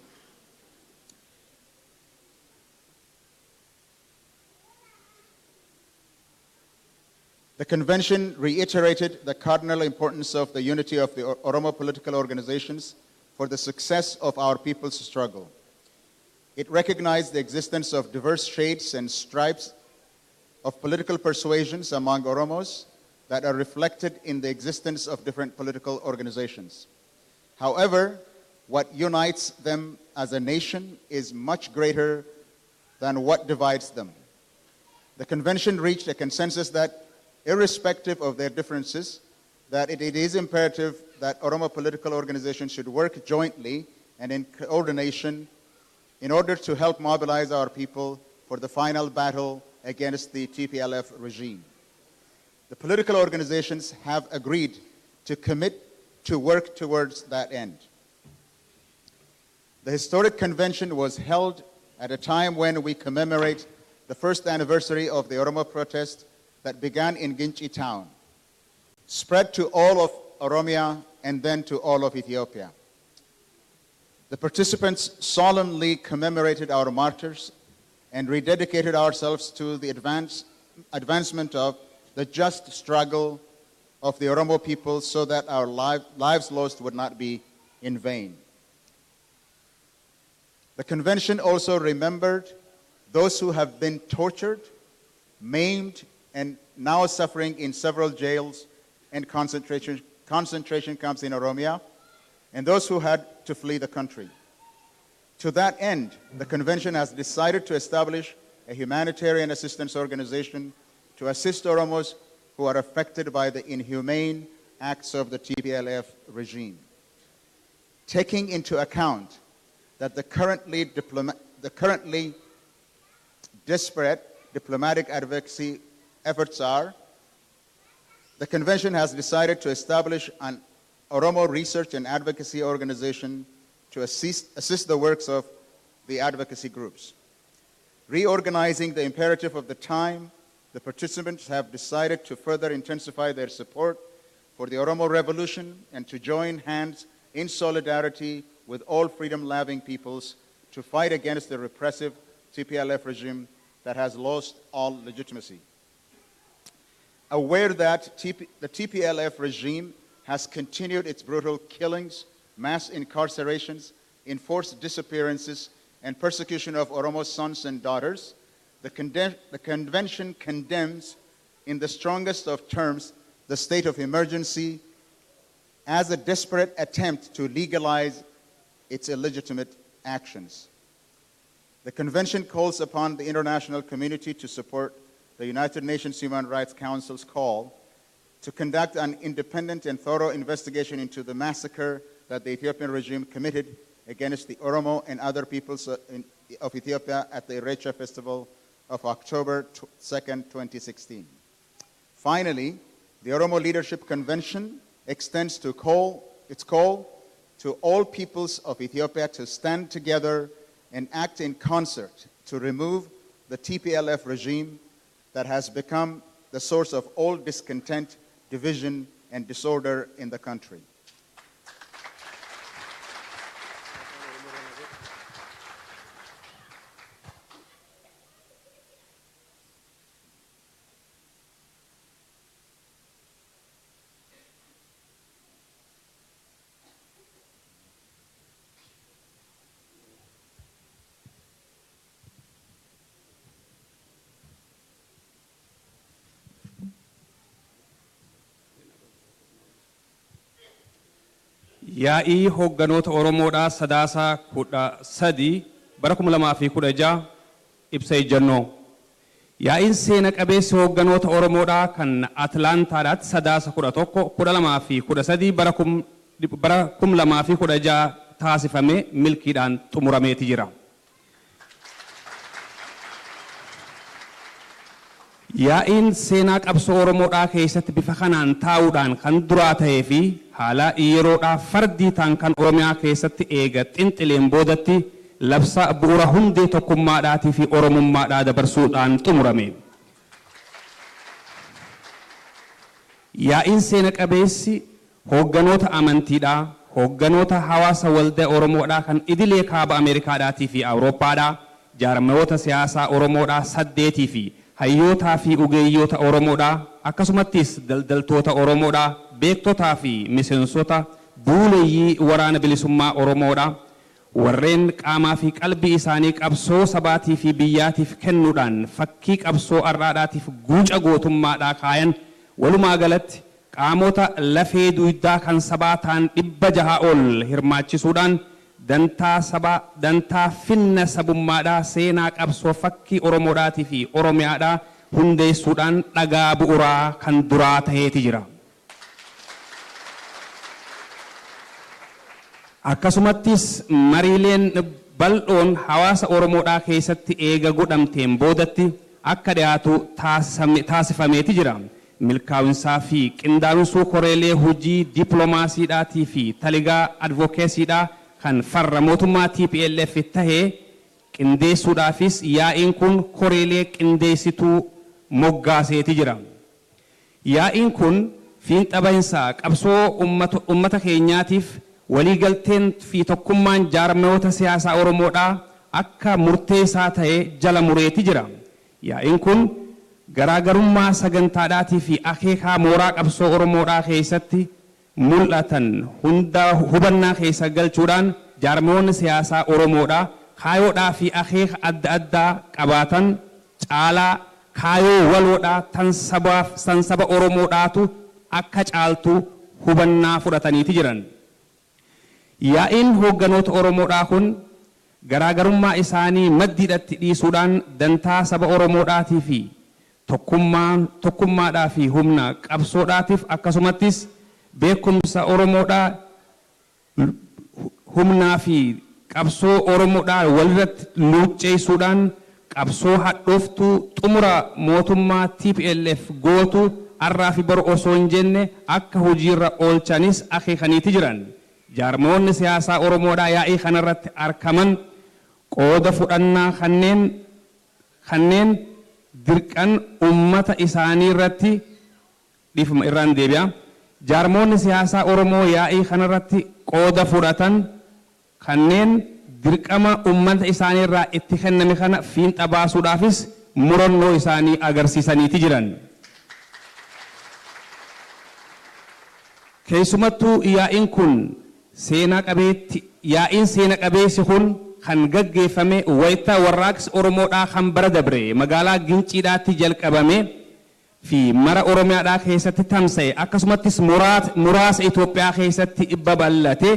The convention reiterated the cardinal importance of the unity of the Oromo political organizations for the success of our people's struggle. It recognized the existence of diverse shades and stripes of political persuasions among Oromos that are reflected in the existence of different political organizations. However, what unites them as a nation is much greater than what divides them. The convention reached a consensus that, irrespective of their differences, that it is imperative that Oromo political organizations should work jointly and in coordination in order to help mobilize our people for the final battle against the TPLF regime. The political organizations have agreed to commit to work towards that end. The historic convention was held at a time when we commemorate the first anniversary of the Oromo protest that began in Ginchi town, spread to all of Oromia and then to all of Ethiopia. The participants solemnly commemorated our martyrs and rededicated ourselves to the advancement of the just struggle of the Oromo people so that our lives lost would not be in vain. The convention also remembered those who have been tortured, maimed, and now suffering in several jails and concentration camps in Oromia, and those who had to flee the country. To that end, the convention has decided to establish a humanitarian assistance organization to assist Oromos who are affected by the inhumane acts of the TPLF regime. Taking into account that the currently disparate diplomatic advocacy efforts are, the convention has decided to establish an Oromo research and advocacy organization to assist the works of the advocacy groups. Reorganizing the imperative of the time, the participants have decided to further intensify their support for the Oromo Revolution and to join hands in solidarity with all freedom-loving peoples to fight against the repressive TPLF regime that has lost all legitimacy. Aware that the TPLF regime has continued its brutal killings, mass incarcerations, enforced disappearances, and persecution of Oromo sons and daughters, the convention condemns in the strongest of terms the state of emergency as a desperate attempt to legalize its illegitimate actions. The convention calls upon the international community to support the United Nations Human Rights Council's call to conduct an independent and thorough investigation into the massacre that the Ethiopian regime committed against the Oromo and other peoples of Ethiopia at the Irreecha Festival of October 2nd, 2016. Finally, the Oromo Leadership Convention extends its call to all peoples of Ethiopia to stand together and act in concert to remove the TPLF regime that has become the source of all discontent, division, and disorder in the country. Yaa'ii hoogganoota Oromoodhaa Sadaasa 13 bara 2016 ibsa ejjennoo. Yaa'iin seena qabeessi hoogganoota Oromoodhaa kan Atlaantaadhaatti Sadaasa 11, 12 fi 13 bara 2016 taasifame milkiidhaan xumurameeti jira. Yaa'iin seenaa qabsoo Oromoodhaa keessatti bifa kanaan taa'uudhaan kan duraa ta'ee fi haala yeroodhaa fardii ta'an kan Oromiyaa keessatti eega xinxileen boodatti labsa bu'uura hundee tokkummaadhaatii fi Oromummaadhaa dabarsuudhaan xumurame. Yaa'iin seena qabeessi hoogganoota amantiidhaa, hoogganoota hawaasa waldaa Oromoodhaa kan idilee kaaba Ameerikaadhaatii fi Awurooppaadhaa, jaarmayoota siyaasaa Oromoodhaa 8 fi hayyootaa fi ogeeyyoota Oromoodhaa, akkasumattis daldaltoota Oromoodhaa, beektotaa fi miseensota buuleeyyii waraana bilisummaa Oromoodhaa, warreen qaamaa fi qalbii isaanii qabsoo sabaatii fi biyyaatiif kennuudhaan fakkii qabsoo arraadhaatiif guuca gootummaadhaa kaayan, walumaa galatti qaamota lafee dugdaa kan sabaa ta'an 600 ol hirmaachisuudhaan dantaa sabaa, dantaa finna sabummaadhaa, seenaa qabsoo fakkii Oromoodhaatii fi Oromiyaadhaa hundeessuudhaan dhagaa bu'uuraa kan duraa ta'eeti jira. Akkasumattis mariileen bal'oon hawaasa Oromoodhaa keessatti eega godhamteen boodatti akka dhiyaatu taasifameeti jira. Milkaa'insaa fi qindaa'insuu koreelee hojii dippiloomaasiidhaatii fi taligaa advokeesiidhaa kan farra mootummaa TPLF tahee qindeessuudhaafis yaa'iin kun koreelee qindeessituu moggaaseeti jira. Yaa'iin kun fiinxa bahinsaa qabsoo ummata keenyaatiif waliigalteen fi tokkummaan jaarmayoota siyaasaa Oromoodhaa akka murteessaa ta'e jala mureeti jira. Yaa'iin kun garaagarummaa sagantaadhaatii fi akeekaa mooraa qabsoo Oromoodhaa keessatti mul'atan hunda hubannaa keessa galchuudhaan jaarmayoonni siyaasaa Oromoodhaa kaayoodhaa fi akeeka adda addaa qabaatan caalaa kaayoo waloodhaa tan saba Oromoodhaatu akka caaltu hubannaa fudhataniiti jiran. Yaa'iin hoogganoota Oromoodhaa kun garaagarummaa isaanii maddiidhatti dhiisuudhaan dantaa saba Oromoodhaatii fi tokkummaadhaa fi humna qabsoodhaatiif, akkasumattis beekumsa Oromoodhaa, humnaa fi qabsoo Oromoodhaa walirratti luucceessuudhaan qabsoo hadhooftuu xumura mootummaa TPLF gootu har'aa fi boru osoo hin jenne akka hojiirra oolchanis akeekaniiti jiran. Jaarmoonni siyaasaa Oromoodhaa yaa'ii kanarratti argaman qooda fudhannaa kanneen Kanneen dirqan ummata isaanii irratti dhiifama irraan deebi'a. Jaarmoonni siyaasaa Oromoo yaa'ii kanarratti qooda fudhatan kanneen dirqama ummata isaanii irraa itti kenname kana fiinxa baasuudhaafis murannoo isaanii agarsiisaniiti jiran. Keessumattuu yaa'iin kun seenaa qabeetti yaa'iin seena qabeessi kun kan gaggeeffame wayita warraaqsi Oromoodhaa kan bara dabre magaalaa Ginciidhaatti jalqabame fi mara Oromiyaadhaa keessatti tamsa'e akkasumattis muraasa Itoophiyaa keessatti babal'ate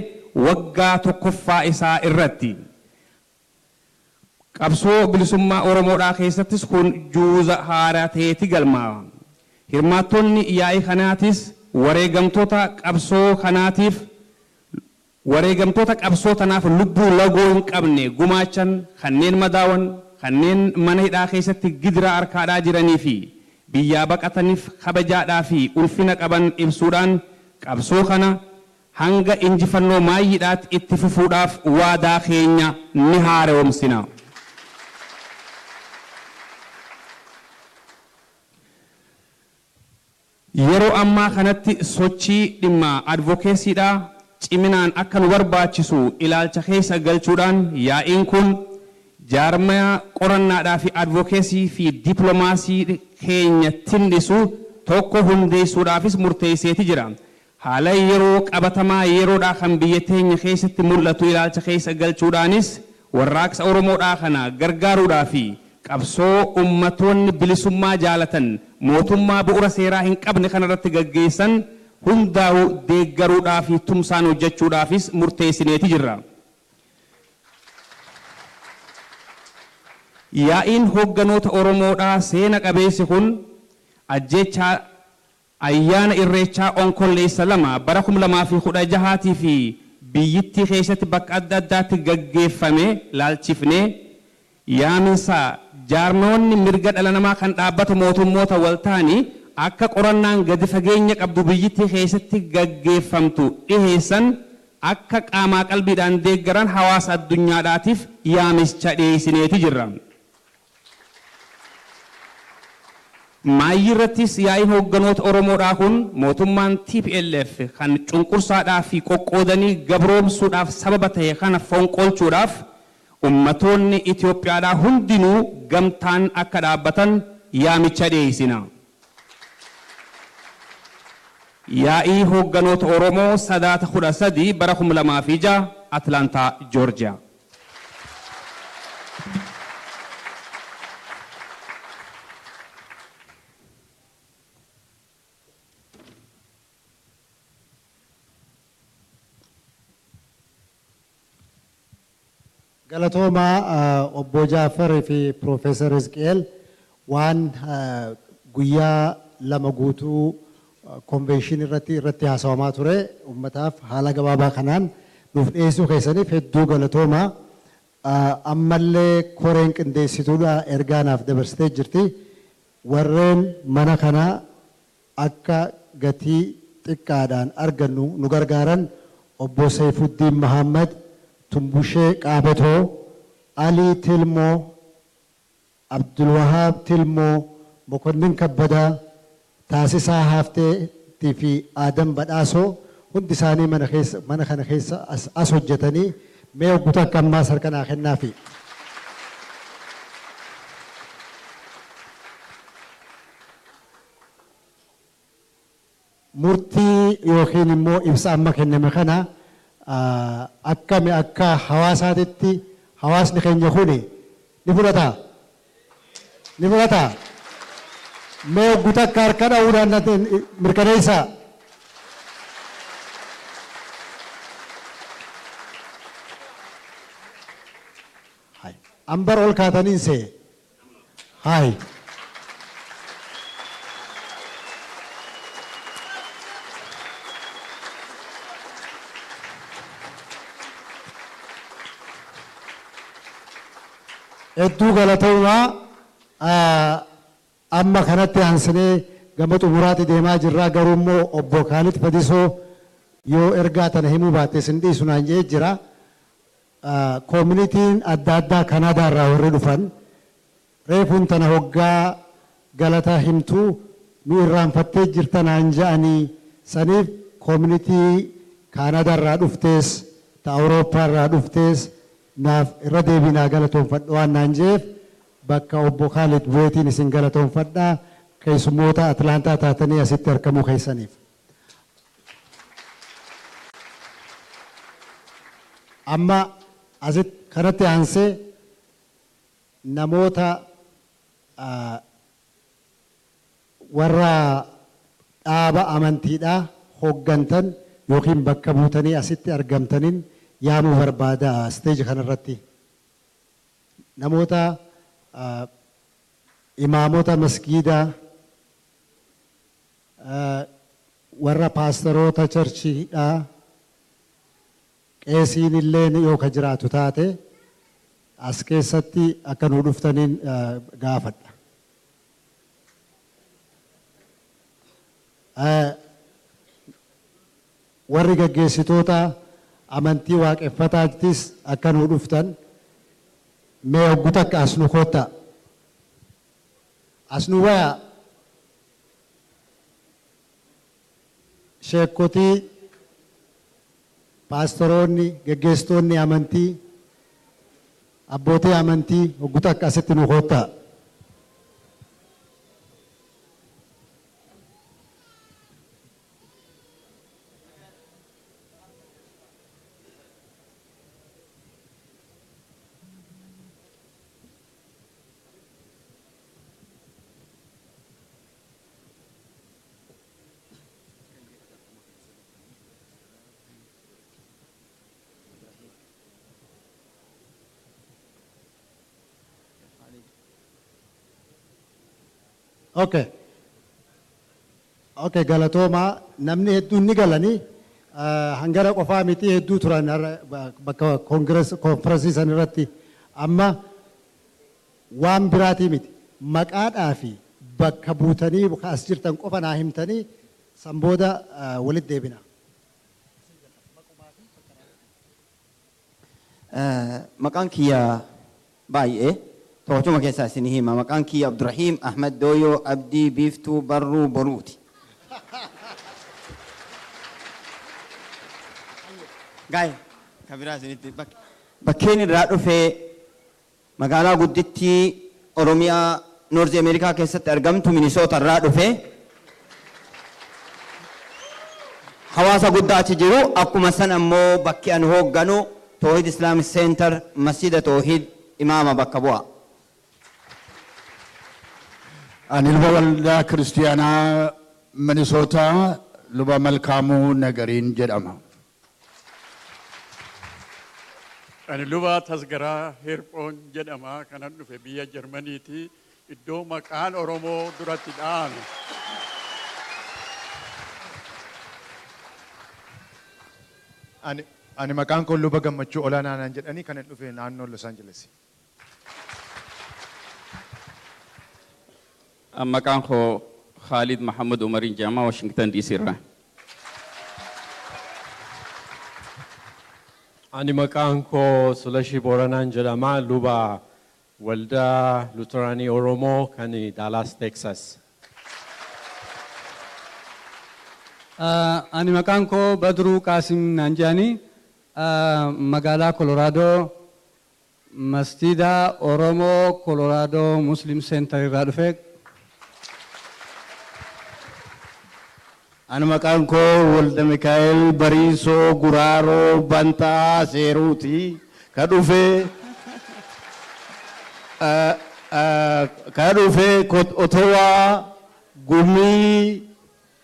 waggaa tokkoffaa isaa irratti. Qabsoo bilisummaa Oromoodhaa keessattis kun juuza haaraa ta'eeti galmaa'a. Hirmaattonni yaa'ii kanaatis wareegamtoota qabsoo kanaatiif wareegamtoota qabsoo tanaaf lubbuu lagoo hin qabne gumaachan kanneen madaawan kanneen mana hidhaa keessatti gidira harkaadhaa jiranii fi biyyaa baqataniif kabajaadhaa fi ulfina qaban ibsuudhaan qabsoo kana hanga injifannoo maayyiidhaatti itti fufuudhaaf waadaa keenya ni haaromsina. Yeroo ammaa kanatti sochii dhimma advokeesiidhaa ciminaan akka nu barbaachisu ilaalcha keessa galchuudhaan yaa'iin kun jaarmaya qorannaadhaa fi advokeesii fi dippiloomaasii keenya tinnisu tokko hundeessuudhaafis murteesseeti jira. Haala yeroo qabatamaa yeroodhaa kan biyya teenya keessatti mul'atu ilaalcha keessa galchuudhaanis warraaqsa Oromoodhaa kana gargaaruudhaa fi qabsoo ummatoonni bilisummaa jaalatan mootummaa bu'uura seeraa hin qabne kanarratti gaggeessan hundaa'u deeggaruudhaa fi tumsaan hojjechuudhaafis murteessineeti jirra. Yaa'iin hogganoota Oromoodhaa seena qabeessi kun ajjeechaa ayyaana irreechaa onkolleessa 2 bara 2016 fi biyyittii keessatti bakka adda addaatti gaggeeffame laalchifnee yaaminsa jaarmoonni mirga dhala namaa kan dhaabbata mootummoota waltaanii akka qorannaan gadi fageenya qabdu biyyittii keessatti gaggeeffamtu dhiheessan akka qaamaa qalbiidhaan deeggaran hawaasa addunyaadhaatiif yaamicha dhiheessineeti jirra. Maayirrattis yaa'iin hogganoota Oromoodhaa kun mootummaan TPLF kan cunqursaadhaa fi qoqqoodanii gabroomsuudhaaf sababa ta'e kana fonqolchuudhaaf ummatoonni Itoophiyaadhaa hundinuu gamtaan akka dhaabbatan yaamicha dhiheessina. Yaa'ii hogganoota Oromoo sadaata 13 bara 2006 Atlaantaa, Joorjiyaa. Galatoomaa obbo Jaafar fi Piroofeesar Hizqeel waan guyyaa 2 guutuu konvenshinii irratti haasawamaa ture uummataaf haala gabaabaa kanaan nuuf dhiyeessuu keessaniif hedduu galatoomaa. Ammallee koreen qindeessituudha ergaa naaf dabarsitee jirti. Warreen mana kanaa akka gatii xiqqaadhaan argannu nu gargaaran obbo Saifuddin Mahammad, Tumbushee Qaabatoo, Alii Tilmoo, Abdulwahaab Tilmoo, Mokonnin Kabbadaa, Taasisaa Hafteetii fi Adam Badhaasoo hundi isaanii mana kana keessa as hojjetanii mee hogguutu akka ammaas harka naa kennaafi. Murtii yookiin immoo ibsa amma kenname kana akkami akka hawaasaatitti hawaasni keenya kuni ni fudhataa? Ni fudhataa? Mee hogguutu akka harka dha'uudhaan mirkaneessaa? Ambar ol kaataniin see. Haay. Hedduu galatoomaa amma kanatti aansinee gama xumuraatti deemaa jirraa garuu immoo obbo Kaalid Fadisoo yoo ergaa tana himuu baatte isin dhiisu naan jedhee jira. Koomunitiin adda addaa Kanaadaa irraa warri dhufan Reefuun tana hoggaa galata himtuu nu irraanfattee jirtanaan ja'anii saniif community Kaanadaa irraa dhuftees ta Awurooppaa irraa dhuftees naaf irra deebinaa galatoonfadhu waan naan jeef bakka obbo Khalid Bu'eetiin isin galatoonfadhaa keessummoota Atlaantaa taatanii asitti argamuu keessaniif. Amma asitti kanatti aansee namoota warra dhaaba amantiidhaa hooggantan yookiin bakka buutanii asitti argamtaniin yaamuu barbaada stage kanarratti. Namoota imaamota masgiidaa, warra paasteroota churchiidhaa, qeesiin illee yoo ka jiraatu taate as keessatti akka nu dhuftaniin gaafadha. Warri gaggeessitoota amantii waaqeffataattis akka nu dhuftan mee hoggu takka as nu kotta. As nu waya sheekotii, paastoroonni, gaggeessitoonni amantii, abbootii amantii hoggu takka asitti nu kotta. Okay. Okay, galatooma namni hedduun ni galanii hangara qofaa miti hedduu turan bakka konfiraansii san irratti amma waan biraatii miti maqaadhaa fi bakka buutanii as jirtan qofa naa himtanii san booda walitti deebina. Maqaan kiyya baay'ee to'achuma keessaa isin hima. Maqaan kiyya Abdurrahiim Ahmed Dooyoo Abdii Biiftuu Barruu Boruuti. Gaa'e kan biraa isinitti bakkeen irraa dhufee magaalaa guddittii Oromiyaa Noorzi Ameerikaa keessatti argamtu Minisoota irraa dhufee hawaasa guddaa achi jiru. Akkuma san ammoo bakki ani hoogganu Toohid Islamic Center Masjida Toohid imaama bakka bu'a. Ani luba waldaa kiristiyaanaa Minisootaa luba Malkaamuu Nagariin jedhama. Ani luba Tasgaraa Hirphoon jedhama. Kanan dhufe biyya Jarmaniiti. Iddoo maqaan Oromoo duratti dha'ame. Ani maqaan koo luba Gammachuu Olaanaa naan jedhanii kanan dhufe naannoo Los Angeles. Maqaan koo Khalid Mahamud Umariin jedhama, Washington DC irraa. Ani maqaan koo Sulashii Booranaan jedhama, luba waldaa Luteraanii Oromoo kan Dallas, Texas. Ani maqaan koo Badruu Qaasim naan jedhani, magaalaa Colorado Masjida Oromoo Colorado Muslim Center irraa dhufe. Ani maqaan koo Walda Mikaa'el Bariisoo Guraaroo Bantaa Seeruuti. Ka dhufe Otowaa gumii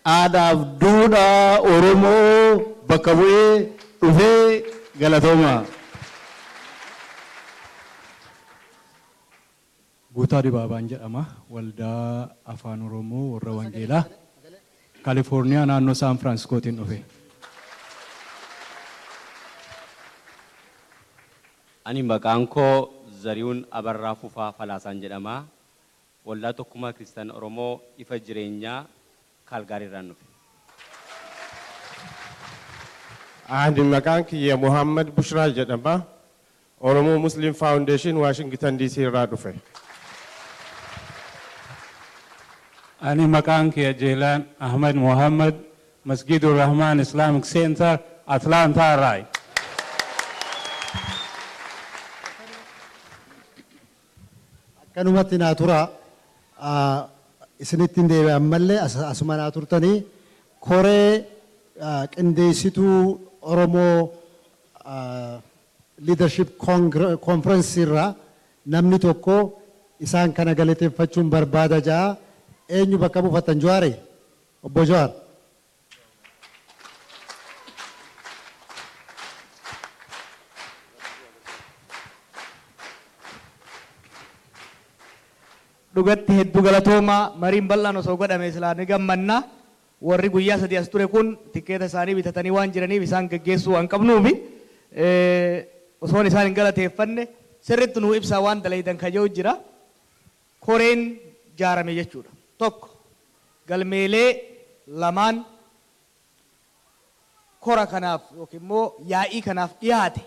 aadaaf duudhaa Oromoo bakka bu'ee dhufee galatooma. Guutaa Dibaabaan jedhama. Waldaa Afaan Oromoo warra Wangeelaa Kaalifoorniyaa naannoo Saan Firaansiskootiin dhufe. Ani maqaan koo Zarihuun Abarraa Fufaa Falaasaan jedhama. Waldaa Tokkummaa Kiristaana Oromoo Ifa Jireenyaa Kaalgaariirraan dhufe. Ani maqaan kiyya Muhammad Bushraa jedhama. Oromoo Muslim Foundation Washington DC irraa dhufe. Ani maqaan kiyya Jeelaan Ahmed Mohammed, Masjidur Rahman Islamic Center, Atlanta irraa. Akkanumatti naa tura, isinitti hin deebi'e ammallee asuma naa turtanii. Koree qindeessituu Oromoo Leadership Conference irraa namni tokko isaan kana galateeffachuun barbaada ja'a. Eenyu bakka buufatan? Jawaari? Obbo Jawaar. Dhugatti hedduu galatoomaa. Mariin bal'aan osoo godhame silaa ni gammanna. Warri guyyaa 3 as ture kun tikkeeta isaanii bitatanii waan jiraniif isaan gaggeessuu waan qabnuufi osoon isaan hin galateeffanne sirriitti nuu ibsaa waan dalaydan kaja'u jira. Koreen jaarame jechuudha. Tokko, galmeelee lamaan kora kanaaf yookiin immoo yaa'ii kanaaf dhiyaate,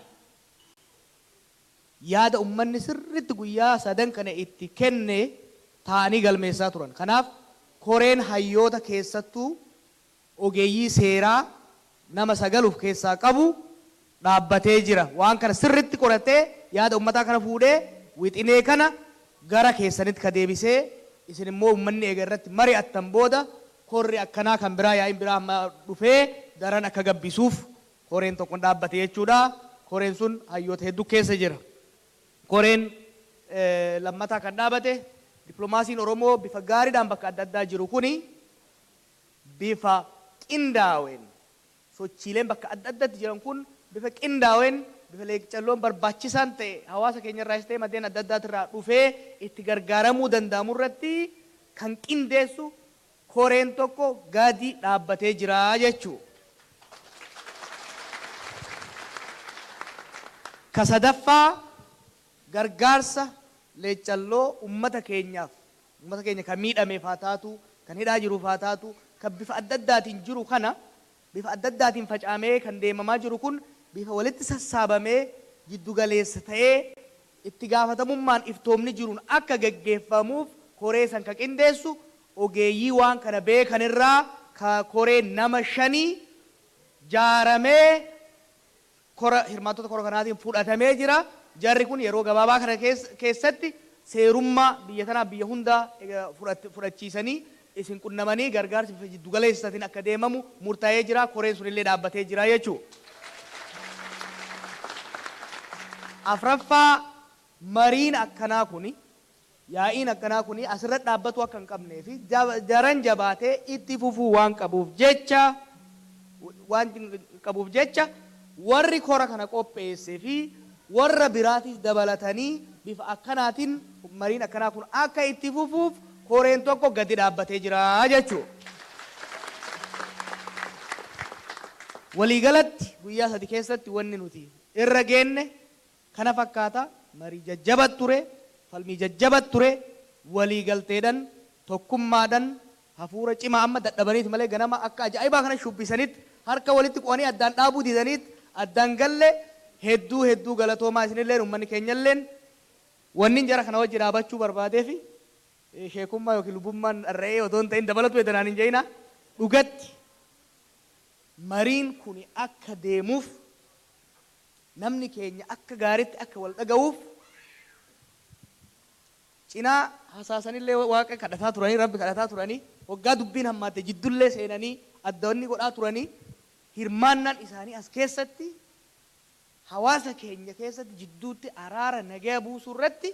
yaada ummanni sirriitti guyyaa sadan kana itti kenne taa'anii galmeessaa turan. Kanaaf koreen hayyoota, keessattuu ogeeyyii seeraa, nama 9 of keessaa qabu dhaabbatee jira. Waan kana sirriitti qoratee, yaada ummataa kana fuudhee, wixinee kana gara keessanitti ka deebisee, isin immoo ummanni eega irratti mari'attan booda korri akkanaa kan biraa, yaa'iin biraa amma dhufee daran akka gabbisuuf koreen tokko dhaabbate jechuudha. Koreen sun hayyoota hedduu keessa jira. Koreen lammataa kan dhaabate, dippiloomaasiin Oromoo bifa gaariidhaan bakka adda addaa jiru kuni bifa qindaa'een, sochiileen bakka adda addaatti jiran kun bifa qindaa'een, bifa leeccalloon barbaachisaan ta'e hawaasa keenya irraas ta'e maddeen adda addaatirraa dhufee itti gargaaramuu danda'amu irratti kan qindeessu koreen tokko gadi dhaabbatee jira jechuudha. Ka sadaffaa, gargaarsa leeccalloo ummata keenyaaf, ummata keenya kan miidhameef haa taatu, kan hidhaa jiruuf haa taatu, kan bifa adda addaatiin jiru kana, bifa adda addaatiin facaamee kan deemamaa jiru kun bifa walitti sassaabamee jiddugaleessa ta'ee itti gaafatamummaan iftoomni jiruun akka geggeeffamuuf koree san ka qindeessu, ogeeyyii waan kana beekan irraa ka koree nama 5 jaaramee kora hirmaattota kora kanaatiin fudhatamee jira. Jarri kun yeroo gabaabaa kana keessatti seerummaa biyya tanaa biyya hundaa fudhachiisanii isin qunnamanii gargaarsi bifa jiddugaleessatiin akka deemamu murtaa'ee jira. Koreen sun illee dhaabbatee jira jechuudha. Afraffaa, mariin akkanaa kuni, yaa'iin akkanaa kuni asirratti dhaabbatu akka hin qabnee fi daran jabaatee itti fufuu waan qabuuf jecha warri kora kana qopheessee fi warra biraatis dabalatanii bifa akkanaatiin mariin akkanaa kun akka itti fufuuf koreen tokko gadi dhaabbatee jira jechuudha. Waliigalatti guyyaa 3 keessatti wanni nuti irra geenne kana fakkaata. Marii jajjabat ture, falmii jajjabat ture, waliigalteedhan, tokkummaadhan, hafuura cimaa. Amma dadhabaniit malee ganama akka ajaa'ibaa kana shubbisanitti harka walitti qu'anii addaan dhaabuu didaniit addaan galle. Hedduu hedduu galatoomaa isinilleen, uummanni keenyalleen. Wanni jara kana wajji dhaabachuu barbaadeefi sheekummaa yookiin lubummaan dharra'ee otoo hin ta'in dabalatu edanaan hin je'ina. Dhugatti mariin kun akka deemuuf, namni keenya akka gaariitti akka wal dhaga'uuf cinaa hasaasanillee Waaqa kadhataa turanii, Rabbi kadhataa turanii, waggaa dubbiin hammaatte jiddullee seenanii adda godhaa turanii, hirmaannaan isaanii as keessatti hawaasa keenya keessatti jidduutti araara nagaya buusuu irratti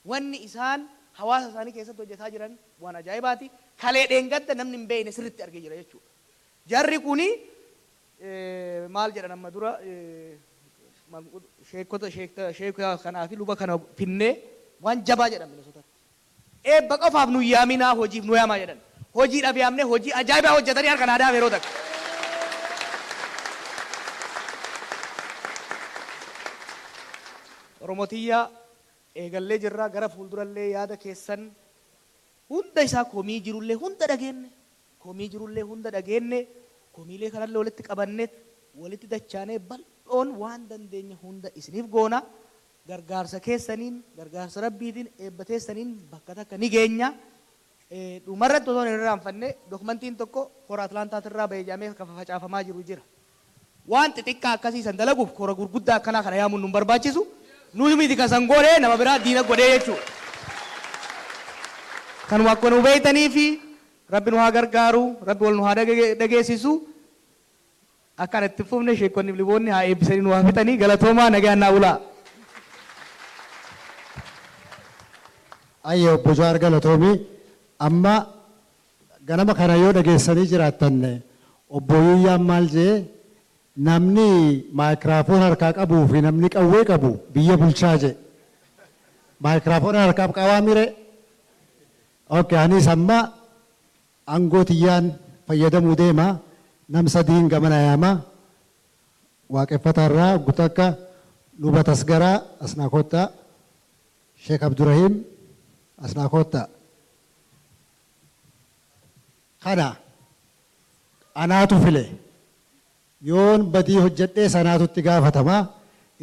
wanni isaan hawaasa isaanii keessatti hojjetaa jiran waan ajaa'ibaati. Kalee dheengadda namni hin beekne sirritti argee jira jechuudha. Jarri kuni maal jedhan, amma dura sheekota, sheeka kanaa fi luba kana finnee waan jabaa jedhan Minesotaatti. Eebba qofaaf nu yaaminaa, hojiif nu yaamaa jedhan. Hojiidhaaf yaamnee hojii ajaa'ibaa hojjetanii harka naadaaf yeroo takka. Oromotiyyaa, eegallee jirraa. Gara fuuldurallee yaada keessan hunda isaa, komii jirullee hunda dhageenne, komii jirullee hunda dhageenne, komiilee kanallee walitti qabanneet walitti dachaanee bal'oon waan dandeenye hunda isiniif goona. Gargaarsa keessaniin, gargaarsa Rabbiitiin, eebba teessaniin bakka takka ni geenya. Dhumarratti osoo hin irraanfanne, dokumentiin tokko kora Atlaantaatirraa bahee jedhamee kan facaafamaa jiru jira. Waan xixiqqaa akkasii san dalaguuf kora gurguddaa akkanaa kana yaamuun nu barbaachisu. Nuti miti kan san godhee, nama biraa diina godhee jechuudha. Kanuma akka nu beektanii fi Rabbi nu haa gargaaru, Rabbi wal nu haa dhageessisu. Akkaan itti fufne sheekonni liboonni haa eebbisanii nu haa fixanii. Galatoomaa, nagaan naa bulaa. Ayyee, obbo Jawaar, galatoomii. Amma ganama kana yoo dhageessanii jiraattan, obbo Yuuyyaan maal jee? Namni maayikiraafoon harkaa qabuu fi namni qawwee qabu biyya bulchaa jee. Maayikiraafoon harkaa qabaa mire? Okay, anis amma aangoo tiyyaan fayyadamuu deema. Nam sadiin gamana yaama. Waaqeffataarraa gutakka Luba Tasgaraa asnaa kottaa. Sheek Abdurrahiim asnaa kottaa. Kana anaatu file. Yoon badii hojjedhee sanaatu itti gaafatama.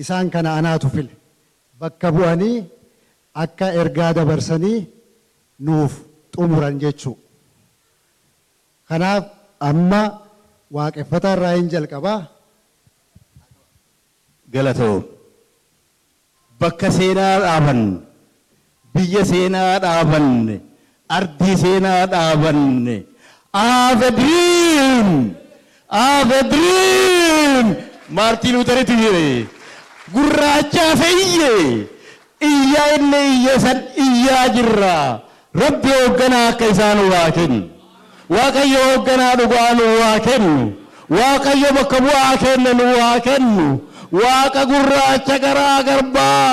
Isaan kana anaatu file. Bakka bu'anii akka ergaa dabarsanii nuuf xumuran jechuu. Kanaaf amma waaqeffataa irraa hin jalqabaa. Galatoo, bakka seenaa dhaabanne, biyya seenaa dhaabanne, ardii seenaa dhaabanne. I have a dream! I have a dream! Maartiin Luuteritu jire. Gurraachaa fe'iyye. Iyyaa inni iyya san iyyaa jirra. Rabbi hoogganaa akka isaan waa kennu. Waaqayyo hoogganaa dhugaa nu waa kennu. Waaqayyo bakka bu'aa kenna nu waa kennu. Waaqa gurraacha garaa garbaa.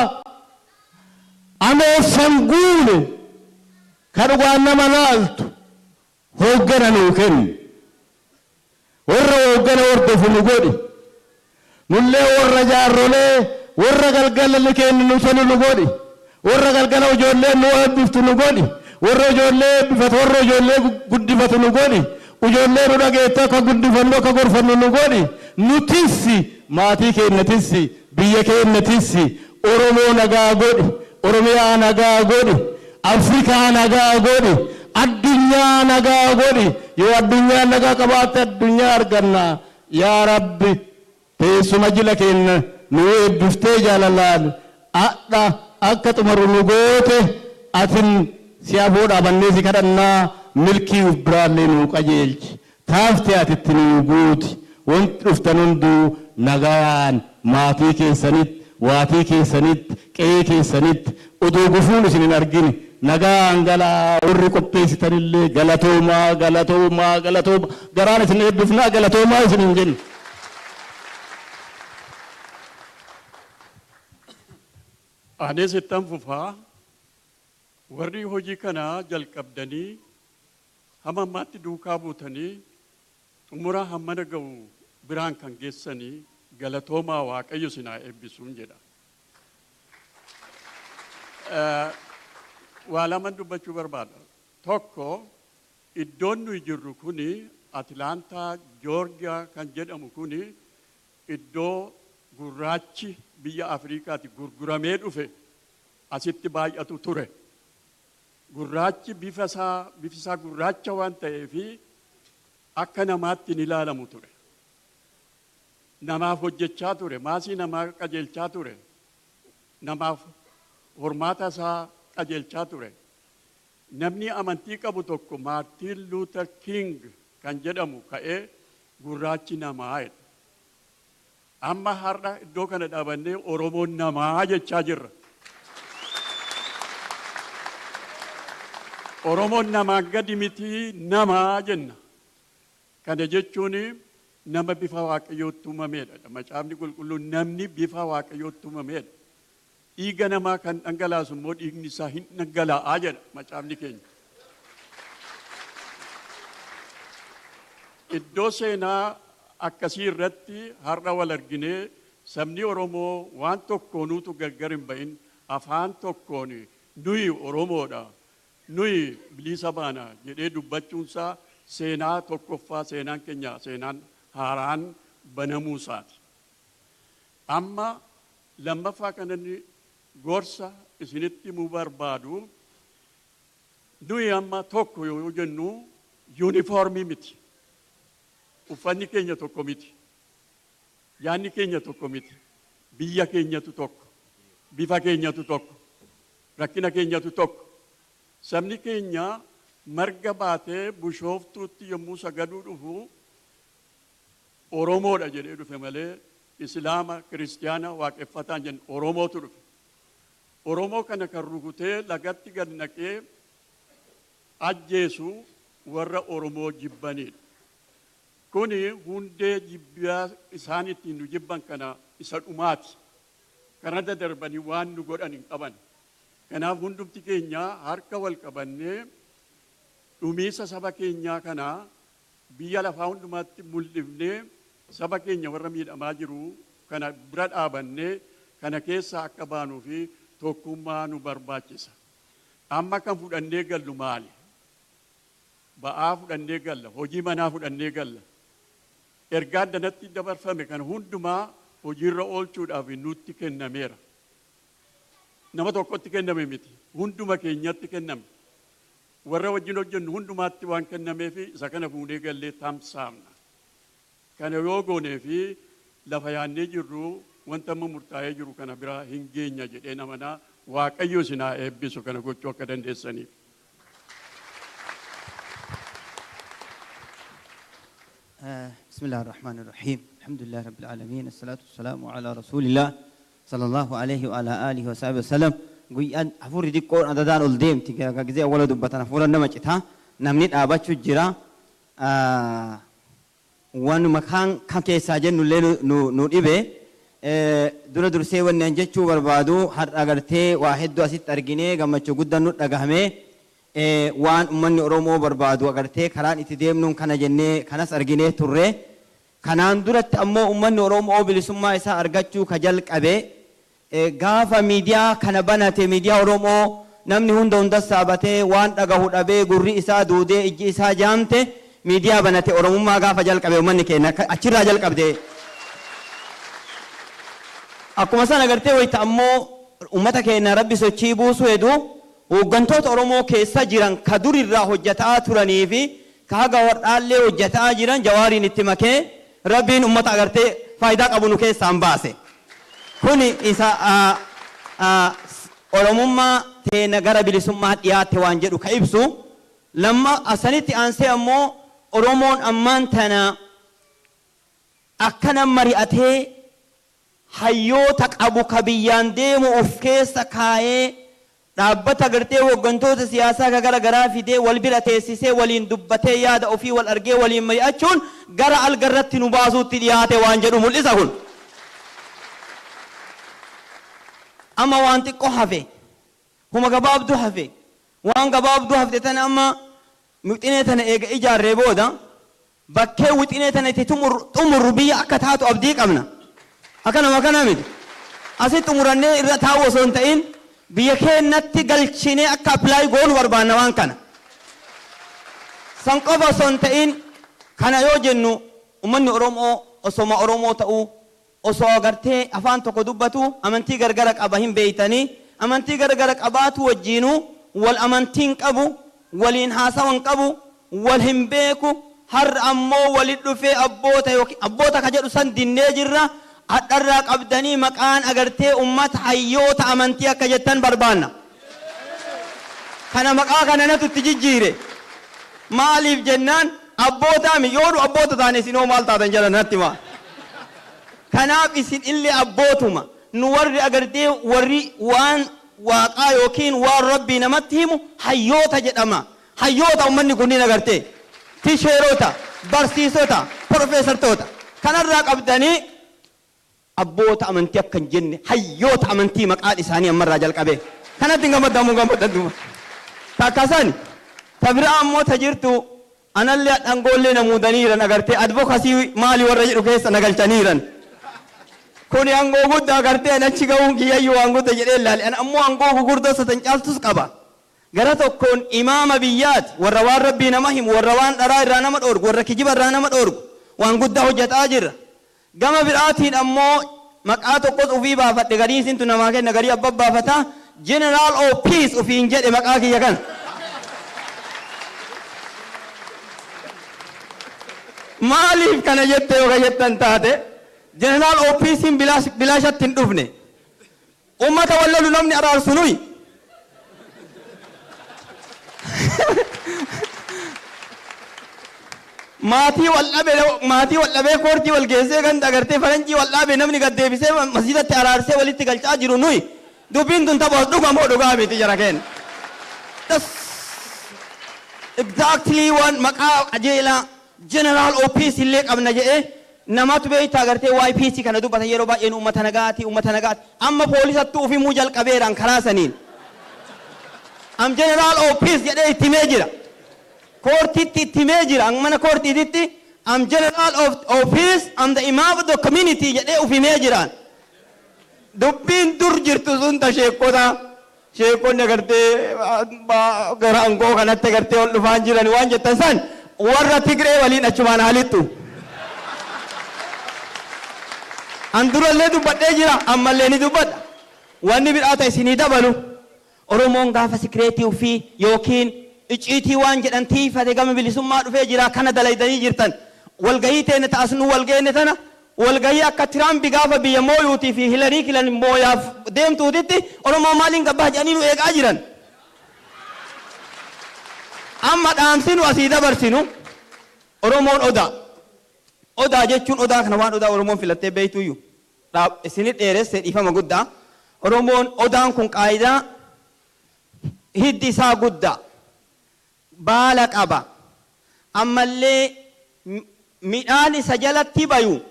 Ameessan guune ka dhugaan nama laaltu hooggana nuu kennu. Warra hooggana hordofu nu godhi. Nullee warra jaarrolee, warra galgala nu kennu nu tolu nu godhi. Warra galgala ijoollee nu eebbiftu nu godhi. Warra ijoollee eebbifatu, warra ijoollee guddifatu nu godhi. Ijoollee nu dhageettu akka guddifannu, akka gorfannu nu godhi. Nu tissi, maatii keenya tissi, biyya keenya tissi, Oromoo nagaa godhi, Oromiyaa nagaa godhi, Afrikaa nagaa godhi, addunyaa nagaa godhi. Yoo addunyaan nagaa qabaatte addunyaa arganna. Yaa Rabbi, teessuma jila keenya nu eebbiftee jaalalaan adha akka xumaru nu goote, atin si afoo dhaabannee si kadhannaa, milkii uf biraallee nuu qajeelchi. Taaftee atitti nuu guuti. Wanti dhuftan hunduu nagaan maatii keessanitti, waatii keessanitti, qe'ee keessanitti oduu gufuun isin hin argine nagaan galaa. Warri qopheessitanillee galatoomaa, galatoomaa, galatoomaa. Garaan isin eebbifnaa, galatoomaa isin hin jennu. Anis ittan fufaa. Warri hojii kana jalqabdanii hamma ammaatti duukaa buutanii xumura hammana ga'u biraan kan geessanii, galatoomaa, Waaqayyo isin haa eebbisuun jedha. Waa laman dubbachuu barbaada. Tokko, iddoon nuyi jirru kuni, Atilaantaa Joorgiyaa kan jedhamu kuni, iddoo gurraachi biyya Afriikaati gurguramee dhufe asitti baay'atu ture. Gurraachi bifa isaa, bifi isaa gurraacha waan ta'eefi akka namaatti hin ilaalamu ture. Namaaf hojjechaa ture, maasii namaa qajeelchaa ture, namaaf hormaata isaa qajeelchaa ture. Namni amantii qabu tokko, Maartiin Luuter King kan jedhamu, ka'ee gurraachi namaa jedha. Amma har'a iddoo kana dhaabannee Oromoon namaa jechaa jirra. Oromoon namaa gadi miti, namaa jenna. Kana jechuun nama bifa Waaqayyootti uumameedha. Macaafni qulqulluun namni bifa Waaqayyootti uumameedha. Dhiiga namaa kan dhangalaasu immoo dhiigni isaa hin dhangala'aa jedha macaafni keenya. Iddoo seenaa akkasii irratti har'a wal arginee, sabni Oromoo waan tokkoonuutu gargar hin ba'in, afaan tokkoon nuyi Oromoodha, nuyi bilisa baana jedhee dubbachuunsaa seenaa tokkoffaa, seenaan keenya seenaan haaraan banamuu isaati. Amma lammaffaa kan inni gorsa isinitti himuu barbaadu, Nuyi amma tokko yoo jennu yuunifoormii miti. Uffanni keenya tokko miti. Yaanni keenya tokko miti. Biyya keenyatu tokko. Bifa keenyatu tokko. Rakkina keenyatu tokko. Sabni keenya marga baatee Bushooftuutti yommuu sagaduu dhufu Oromoodha jedhee dhufe malee Islaama, Kiristiyaana, Waaqeffataan jennu Oromootu dhufe. Oromoo kana kan rukutee lagatti gad naqee ajjeesu warra Oromoo jibbanidha. Kuni hundee jibbiyaa isaan ittiin nu jibban kana isa dhumaati. Kanarra darbanii waan nu godhan hin qaban. Kanaaf hundumti keenya harka wal qabannee dhumiisa saba keenyaa kana biyya lafaa hundumaatti mul'ifnee saba keenya warra miidhamaa jiru kana bira dhaabannee kana keessa akka baanuu fi tokkummaa nu barbaachisa. Amma kan fudhannee gallu maali? Ba'aa fudhannee galla, hojii manaa fudhannee galla. Ergaa danatti dabarfame kan hundumaa hojiirra oolchuudhaaf nutti kennameera. Nama tokkotti kenname miti, hunduma keenyatti kenname. Warra wajjin hojjennu hundumaatti waan kennameef isa kana fuunee gallee tamsaafna. Kana yoo goonee fi lafa yaannee jirru wanta amma murtaa'ee jiru kana bira hin geenya jedhee namanaa. Waaqayyo isin haa eebbisu kana gochuu akka dandeessaniif. بسم الله الرحمن الرحيم، الحمد لله رب العالمين، الصلاة والسلام على رسول الله صلى الله عليه وعلى آله وصحبه وسلم. Guyyaan hafuurri xiqqoon adadaan ol deemti gizee awwala dubbatan hafuura nama citaa namni dhaabachuu jira. Waanuma kaan kan keessaa jennullee nu dhibe. Dura dursee wanni an jechuu barbaadu har'a agartee waa hedduu asitti arginee gammachuu guddaan nu dhagahamee waan uummanni Oromoo barbaadu agartee karaan itti deemnuun kana jennee kanas arginee turre. Kanaan duratti ammoo uummanni Oromoo bilisummaa isaa argachuu ka jalqabe gaafa miidiyaa kana banate, miidiyaa Oromoo namni hunda hunda saabatee waan dhagahu dhabee gurri isaa duudee ijji isaa jaamte miidiyaa banate Oromummaa gaafa jalqabe uummanni keenya achirraa jalqabde. Akkuma sana agartee wayita ammoo uummata keenya Rabbi sochii buusuu hedu hooggantoota Oromoo keessa jiran ka durirraa hojjetaa turanii fi ka haga warraallee hojjetaa jiran Jawaariin itti makee Rabbiin uummata agartee faayidaa qabu nu keessaan baase. Kuni isa Oromummaa teena gara bilisummaa dhiyaatte waan jedhu ka ibsu. Lamma asanitti aansee ammoo Oromoon ammaan tana akkana mari'atee hayyoota qabu ka biyyaan deemu of keessa kaayee dhaabbata agartee hooggantoota siyaasaa ka gara garaa fidee wal bira teessisee waliin dubbatee yaada ofii wal argee waliin mari'achuun gara algarratti nu baasuutti dhiyaate waan jedhu mul'isa kun. Amma waan xiqqoo hafe, huma gabaabduu hafe, waan gabaabduu hafte tana amma wixinee tana eega ijaarree booda bakkee wixinee tana itti xumurru biyya akka taatu abdii qabna. Akkanuma akkana miti. Asitti xumurannee irra taa'u osoo hin ta'in biyya keenyatti galchinee akka appilaayi goonu barbaanna waan kana. San qofa osoo hin ta'in kana yoo jennu uummanni Oromoo osoma Oromoo ta'uu osoo agartee afaan tokko dubbatu amantii gargara qaba hin beeytanii amantii gargara qabaatu wajjiinuu wal amantiin qabu waliin haasawan qabu wal hin beeku. Har'a ammoo walit dhufee abboota yookiin abboota ka jedhu san dinnee jirra. Hadharraa qabdanii maqaan agartee uummata hayyoota amantii akka jettan barbaanna. Kana maqaa kana natu itti jijjiire. Maaliif jennaan abbootaami yoo nu abboota taane isinoo maal taatan jedhan natti himaa. Kanaaf isin illee abbootuma nu warri agartee warri waan waaqaa yookiin waan Rabbii namatti himu hayyoota jedhama. Hayyoota uummanni kunniin agartee tisheerota, barsiisota, profeesartoota kanarraa qabdanii abboota amantii akka hin jenne hayyoota amantii maqaan isaanii ammarraa jalqabe. Kanatti hin gammaddamu gammaddan duuba. Takka sani ta biraa ammoo ta jirtu anallee dhangoollee namuudaniiran agartee advokasii maali warra jedhu keessa nagalchaniiran. Kuni aangoo guddaa agartee ani achi ga'uun kiyyayyuu waan guddaa jedhee ilaale. Ani ammoo aangoo gurguddoo satan caaltus qaba. Gara tokkoon imaama biyyaati warra waan Rabbii nama himu, warra waan dharaa irraa nama dhoorgu, warra kijiba irraa nama dhoorgu waan guddaa hojjetaa jirra. Gama biraatiin ammoo maqaa tokkos ofii baafadhe garii isintu namaa kenna garii abbaa baafata General of Peace ofiin jedhe maqaa kiyya kana. Maaliif kana jette yoo jettan taate, General of Peaceiin bilaashatti hin dhufne. Ummata wal lolu namni araarsu nuyi. Maatii wal dhabe, maatii wal dhabee koortii wal geessee ganda agartee faranjii wal dhabe namni gad deebisee masjidatti araarsee walitti galchaa jiru nuyi. Dubbiin tun tapha dhuga moo dhugaa miti jara keenya? Exactly waan maqaa qajeelaa General of Peace illee qabna jedhee namatu beektaa agartee waa'ee peace kana dubbatan yeroo baay'een uummata nagaati, uummata nagaati. Amma poolisattuu ofimuu jalqabeeraan karaa saniin. Am General of Peace jedhee itti himee jira. Koortiitti itti himee jira. Mana koortiititti am General of Peace, am the Imam of the community jedhee of himee jiraan. Dubbiin dur jirtu sun ta sheekota. Sheekonni agartee gara aangoo kanatti agartee ol dhufaan jiran waan jettan san warra Tigree waliin achumaan haalittu. An durallee dubbadhee jira, ammallee ni dubbadha. Wanni biraa ta'e isinii dabalu. Oromoon gaafa sikireetii ofii yookiin icciitii waan jedhan tiifate gama bilisummaa dhufee jira kana dalaydanii jirtan. Walgahii teenne taasnuu walgeenne tana walgahii akka Tiraampi gaafa biyya mooyuutii fi Hilarii Kilan mooyaaf deemtuutitti Oromoo maaliin gabbaa jedhanii nu eegaa jiran. Amma dhaamsinu asii dabarsinu Oromoon odaa. Odaa jechuun odaa kana waan odaa Oromoon filattee beektuyyuu. Isinit dheeresse, dhiifama guddaa. Oromoon odaan kun qaayidaa hiddi isaa guddaa. Baala qaba. Ammallee midhaan isa jalatti bayu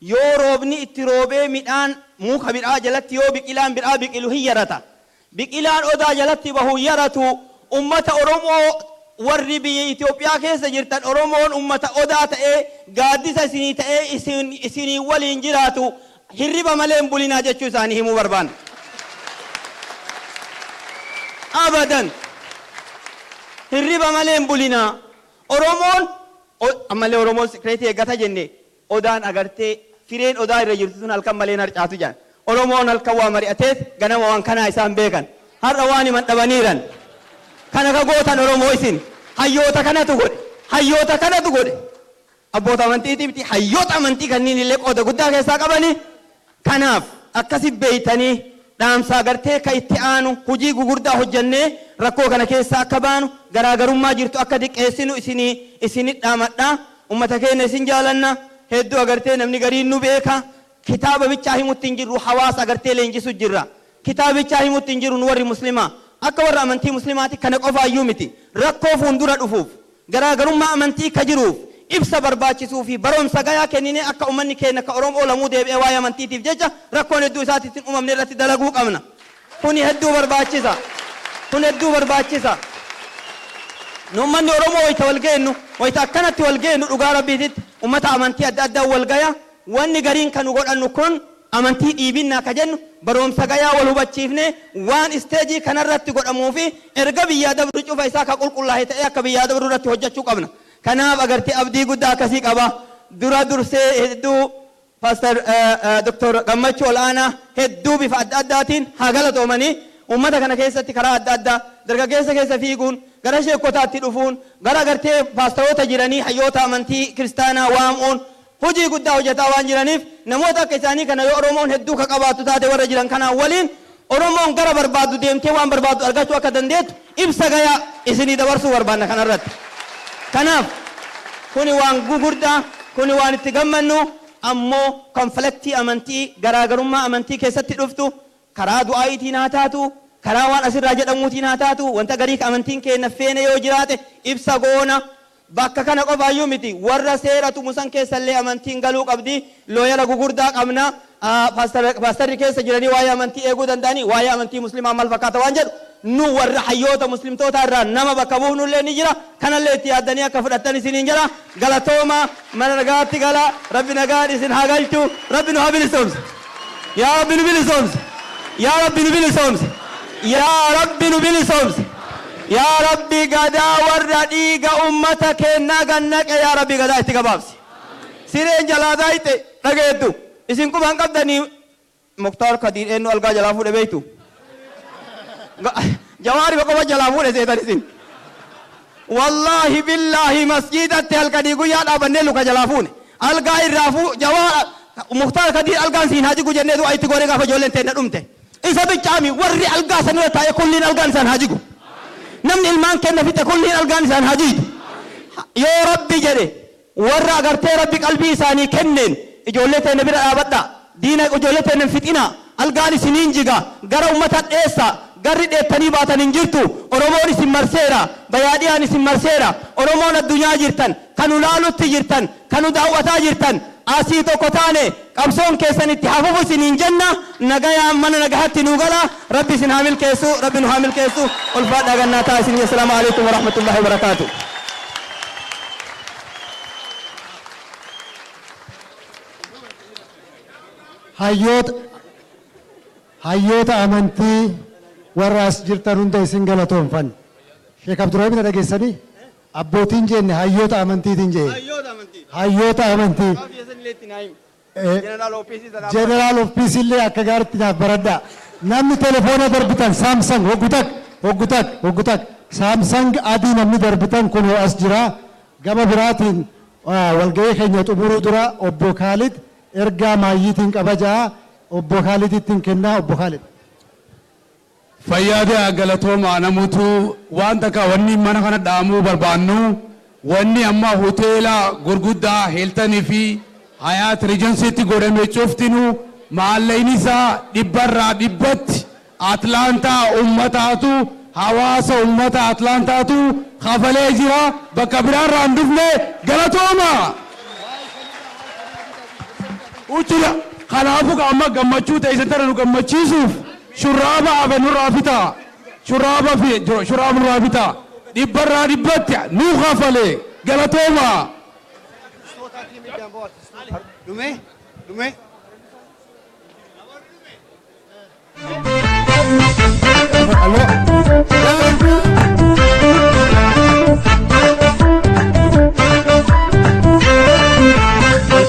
yoo roobni itti roobee midhaan muka biraa jalatti yoo biqilaan biraa biqilu hin yarata. Biqilaan odaa jalatti bahu yaratu. Ummata Oromoo warri biyya Itoophiyaa keessa jirtan, Oromoon ummata odaa ta'ee gaaddisa isinii ta'ee isinii waliin jiraatu hirriba malee hin bulinaa jechuu isaanii himuu barbaanna. Abadan hirriba malee hin bulinaa. Oromoon ammallee Oromoon sikireetii eeggata jenne odaan agartee fireen odaa irra jirtu sun halkan malee harcaatu jedhan. Oromoon halkan waa mari'ateet ganama waan kanaa isaan beekan. Har'a waan himan dhabaniiran. Kana ka gootan Oromoo isin hayyoota kanatu godhe. Hayyoota kanatu godhe. Abboota amantiitiif miti, hayyoota amantii kanneen illee qooda guddaa keessaa qabanii. Kanaaf akkasi beeytanii dhaamsa agartee ka itti aanu hojii gugurdaa hojjannee rakkoo kana keessa akka baanu garaagarummaa jirtu akka diqqeessinu isinit dhaamadha. Ummata keenya isin jaalanna. Hedduu agartee namni gariin nu beeka. Kitaaba bichaa himutti hin jirru, hawaasa agartee leenjisu jirra. Kitaaba bichaa himutti hin jirru nu warri muslimaa. Akka warra amantii muslimaati kana qofaayyuu miti. Rakkoo fuuldura dhufuuf garaagarummaa amantii ka jiruuf ibsa barbaachisuu fi barumsa gayaa kenninee akka uummanni keenya ka Oromoo lamuu deebi'ee waa'ee amantiitiif jecha rakkoon hedduu isaatiif hin uumamne irratti dalaguu qabna. Kuni hedduu barbaachisa. Kun hedduu barbaachisa. Nu uummanni Oromoo wayita wal geennu, wayita akkanatti wal geennu dhugaa Rabbiititti uummata amantii adda addaa wal gaya. Wanni gariin kan nu godhannu kun amantii dhiibinnaa ka jennu barumsa gayaa wal hubachiifne waan isteejii kanarratti godhamuu fi erga biyyaa dabru cufa isaa ka qulqullaa'e ta'ee akka biyyaa dabru irratti hojjechuu qabna. Kanaaf agartee abdii guddaa akkasii qaba. Dura dursee hedduu Pastor Dr. Gammachuu Ol'aanaa hedduu bifa adda addaatiin haa galatoomanii uummata kana keessatti karaa adda addaa dargaggeessa keessa fiiguun gara sheekotaatti dhufuun gara agartee paastaroota jiranii hayyoota amantii kiristaanaa waamuun hojii guddaa hojjetaa waan jiraniif namoota akka isaanii kana yoo Oromoon hedduu ka qabaattu taate warra jiran kanaan waliin Oromoon gara barbaaddu deemtee waan barbaaddu argachuu akka dandeettu ibsa gayaa isinii dabarsuu barbaanna kanarratti. Kanaaf kuni waan gugurdaa, kuni waan itti gammannu, ammoo conflictii amantii garaagarummaa amantii keessatti dhuftu karaa du'aayitiin haa taatu, karaa waan asirraa jedhamuutiin haa taatu, wanta garii amantiin keenya feene yoo jiraate ibsa goona. Bakka kana qofaayyuu miti, warra seera tumu san keessallee amantiin galuu qabdi. Lawyera gugurdaa qabna. Paastarri keessa jiranii waa'ee amantii eeguu danda'anii waa'ee amantii muslimaa maal fakkaata waan jedhu nu warra hayyoota muslimtoota irraa nama bakka buufnullee ni jira. Kanallee itti yaaddanii akka fudhattan isiniin jira. Galatooma, mana nagaatti gala. Rabbi nagaan isin haa galchu. Rabbi nu haa bilisoomse. Yaa Rabbi nu bilisoomse. Yaa Rabbi nu bilisoomse. Yaa Rabbi nu bilisoomse. Yaa Rabbi gadaa warra dhiiga ummata keenyaa gannaqe yaa Rabbi gadaa itti gabaabsi. Sireen jalaa daayite dhageettu. Isin quban qabdanii Muktaar Kadiir eenyu algaa jalaa fuudhe beektu? Jawaari qofa jalaa fuudhe seetan isin. Wallaahi billaahi masjiidatti halkanii guyyaa dhaabannee luka jalaa fuune. Algaa irraa fuu jawaa Muktaar Kadiir algaan siin haa jigu jennee du'a itti goonee gaafa ijoolleen teenna dhumte. Isa bichaami, warri algaa sanirra taa'e kulliin algaan isaan haa jigu. Namni ilmaan kenna fixe kulliin algaan isaan haa jiitu. Yoo Rabbi jedhe, warra agartee Rabbi qalbii isaanii kenneen ijoollee teenna bira dhaabadha. Diina ijoollee teenna hin fixina. Algaan isiniin jiga. Gara ummata dheessa. Garri dheettanii baatan hin jirtu. Oromoon isin marseera. Bayaadhiyaan isin marseera. Oromoon addunyaa jirtan, kan ulaalutti jirtan, kan nu daawwataa jirtan, asii tokko taane qabsoon keessan itti hafufu isiniin jenna. Nagayaan mana nagahatti nuu gala. Rabbi isin haa milkeessu. Rabbi nu haa milkeessu. Ulfaadhaa gannaa ta'a isin. Assalaamu alaikum warahmatullahi wabarakaatu. Hayyoota amantii warra as jirtan hunda isin galatoonfanna. Sheek Abdurrahim, na dhageessanii? Abbootiin jenne, hayyoota amantiitiin jee. Hayyoota amantii. General of Peace illee akka gaariitti naaf baradhaa. Namni telefoona darbitan Samsung hoggutak hoggutak hoggutak Samsung adii namni darbitan kun as jira. Gama biraatiin walgahii keenya xumuruu dura obbo Kaalid ergaa maayyiitiin qabajaa, obbo Kaalidittiin kennaa. Obbo Kaalid. Fayyaadee, galatoomaa. Namoota waan takka wanni mana kana dhaamuu barbaannu, wanni amma hoteela gurguddaa Hiltonii fi Hyatt Regencytti godhame cuftinu maallaqni isaa 100% Atlaantaa ummataatu, hawaasa ummata Atlaantaatu kafalee jira. Bakka biraarraa hin dhufne. Galatooma. Uchuudha. Kanaafuu amma gammachuu ta'e isin tana nu gammachiisuuf shurraaba hafe nurraa fitaa. Shurraaba fi shurraaba nurraa fitaa. 100% nu kafalee. Galatooma. Dhume? Dhume?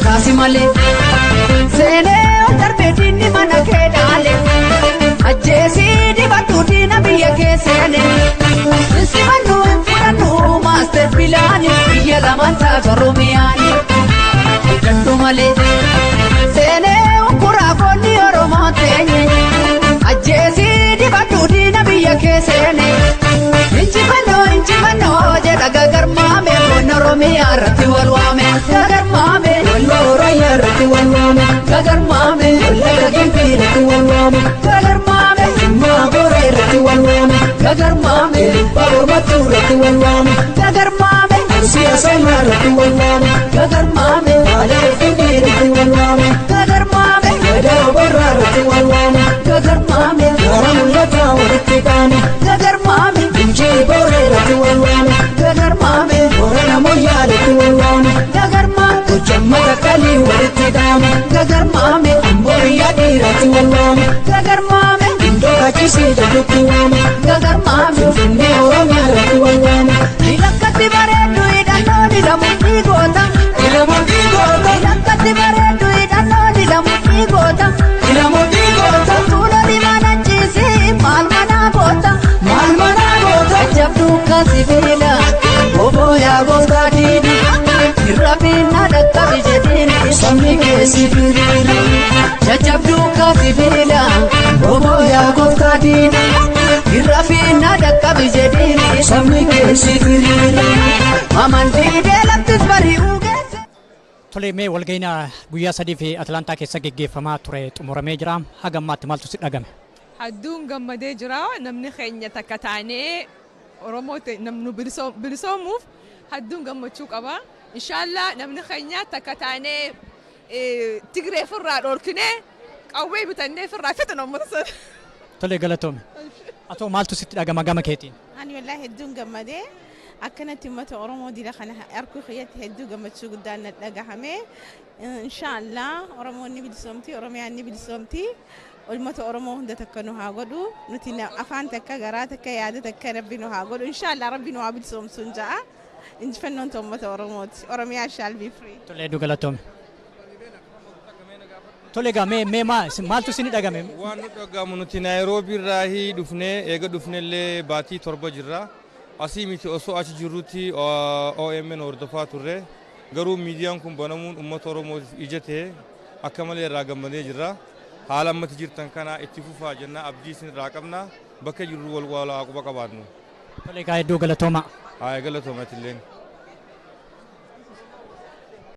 Kaasi malee seenee ol darbee diinni mana kee dhaale, ajjeesii dibadhu diina biyya kee seene. Simannu hin fudhannu master plan biyya lamaan taatu Oromiyaani. Hidhadhu malee seenee ukkuraa koonni Oromoo teenye, ajjeesii dibadhu diina biyya kee seene. Injifannoo, injifannoo jedha gagarmaame, boonna Oromiyaa irratti wal waame, gagarmaame walla Oromiyaa irratti wal waame, gagarmaame walla Gimbii irratti wal waame, gagarmaame Jimmaa Booree irratti wal waame, gagarmaame Baabur irratti wal waame, gagarmaame Siyaasa irratti wal waame, gagarmaame Baalee Finfinnee irratti wal waame, gagarmaame Gadaa Borraa irratti wal waame, gagarmaame Gara mul'ataa walitti qaame, gagarmaame Injii Booree irratti wal waame, gagarmaame Boorana Moyyaa irratti wal waame, gagarmaame Gojjamma Takkalii walitti qaame, gagarmaame Ambooyyaa dhiiratti wal waame, gagarmaame Indoo Kaachisii jedhutti waame, gagarmaame Finfinnee Oromiyaa irratti wal waame. Lakkatti bareeddu hidhannoo dilamu dhiigoota. Dilamu dhiigoota. Lakkatti bareeddu hidhannoo dilamu dhiigoota. Dilamu dhiigoota. Tuuloli mana ciisii maal manaa goota. Maal manaa goota. Jabduu kasi beela obbo yaa gooftaa diini. Irra dhaqqabi jedhiini sabni keessi firiiri. Jajjabduu kasi beela obbo yaa gooftaa diini. Irra dhaqqabi jedhiini sabni keessi firiiri. Amantii deelaktis bari'uu geesse. Tole, mee walga'iin guyyaa 3 fi Atlaantaa keessa geggeeffamaa ture xumuramee jira. Haga ammaatti maaltu si dhagame? Hadduun gammadee jira. Namni keenya takka taanee Oromoo namnu bilisoomuuf hadduun gammachuu qaba. Inshaallah namni keenya takka taanee Tigree firraa dhorkinee qawwee bitannee firraa fixna uummata sana. Tole, galatoome. Atoo maaltu sitti dhagama gama keetiin? Ani wallaahi hedduun gammadee. Akkanatti uummata Oromoo dila kana arguu kiyyatti hedduu gammachuu guddaan na dhagahame. Inshaallah Oromoon ni bilisoomti, Oromiyaan ni bilisoomti. Uummata Oromoo hunda takka nu haa godhu. Nuti afaan takka, garaa takka, yaada takka Rabbi nu haa godhu. Inshaallah Rabbi nu haa bilisoomsu hin ja'a. Injifannoon uummata Oromooti. Oromiyaa shall be free. Tole, hedduu galatoome. Tole egaa, mee maaltu isin dhagame? Waan nu dhagahamu, nuti Naayiroobii irraa dhufnee, eega dhufnellee baatii 7 jirra. Asii miti osoo achi jirrutti OMN hordofaa turre. Garuu miidiyaan kun banamuun uummata Oromootiif ija ta'e akka malee irraa gammadee jirra. Haala ammatti jirtan kana itti fufaa jenna, abdii isin irraa qabna, bakka jirru wal walaa quba qabaannu. Tole egaa, hedduu galatooma. Haa, galatooma illeen.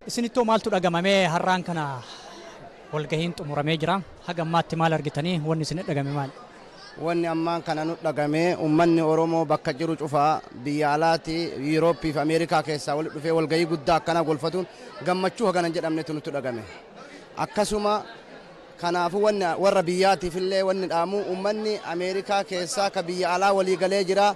Isinittoo maaltu dhagamamee? Har'aan kana walgahiin xumuramee jira. Haga ammaatti maal argitanii? Wanni isin dhagame maali? Wanni ammaan kana nu dhagame, ummanni Oromoo bakka jiru cufaa biyya alaati, Yuurooppii fi Ameerikaa keessaa walitti dhufee walgahii guddaa akkana golfatuun gammachuu hagana hin jedhamnetu nutti dhagame. Akkasuma kanaafuu wanni warra biyyaatiif illee wanni dhaamu, ummanni Ameerikaa keessaa ka biyya alaa walii galee jira.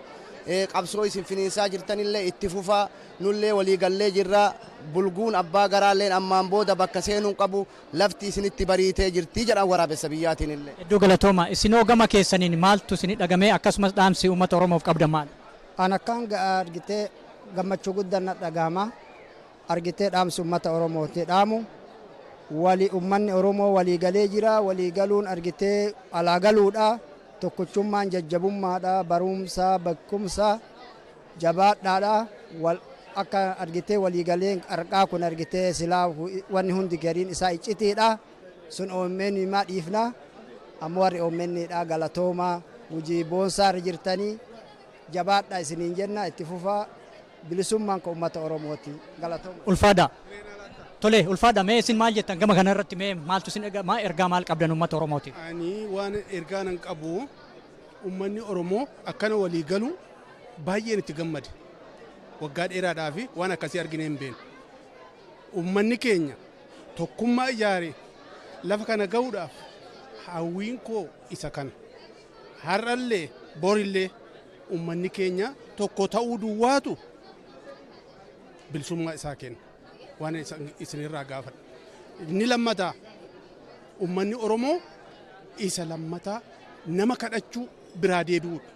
Qabsoo isin finiinsaa jirtanillee itti fufaa, nullee walii gallee jirra. Bulguun abbaa garaalleen ammaan booda bakka seenuun qabu, lafti isinitti bariitee jirti jedhan waraabessa biyyaatiin illee. Hedduu galatooma. Isinoo gama keessaniin maaltu isin dhagame? Akkasumas dhaamsi uummata Oromoof qabdan maali? An akkaan argitee gammachuu guddaan na dhagahama. Argitee dhaamsi uummata Oromooti dhaamu. Wali uummanni Oromoo walii galee jira. Walii galuun argitee alaa galuudha. Tokkochummaan jajjabummaadha. Barumsa, beekumsa jabaadhaadha. Wal akka argitee walii galeen qarqaa kun argitee silaa wanni hundi gariin isaa iccitiidha. Sun OMN himaa dhiifna. Ammoo warri OMN dha, galatooma, hojii boonsaa irra jirtanii jabaadha isiniin jenna, itti fufaa, bilisummaan kan uummata Oromooti, galatooma. Ulfaadha. Tole, ulfaadha, mee isin maal jettan gama kana irratti? Mee maaltu isin maa ergaa maal qabdan uummata Oromootiif? Ani waan ergaa nan qabu, uummanni Oromoo akkana walii galu baay'een itti gammade. Waggaa dheeraadhaa fi waan akkasii argine hin beeknu. Uummanni keenya tokkummaa ijaare lafa kana ga'uudhaaf hawwiin koo isa kana. Har'allee borillee uummanni keenya tokko ta'uu duwwaatu bilisummaa isaa kenna. Waan isinirraa gaafadha. Inni lammataa, uummanni Oromoo isa lammataa nama kadhachuu biraa deebi'uudha.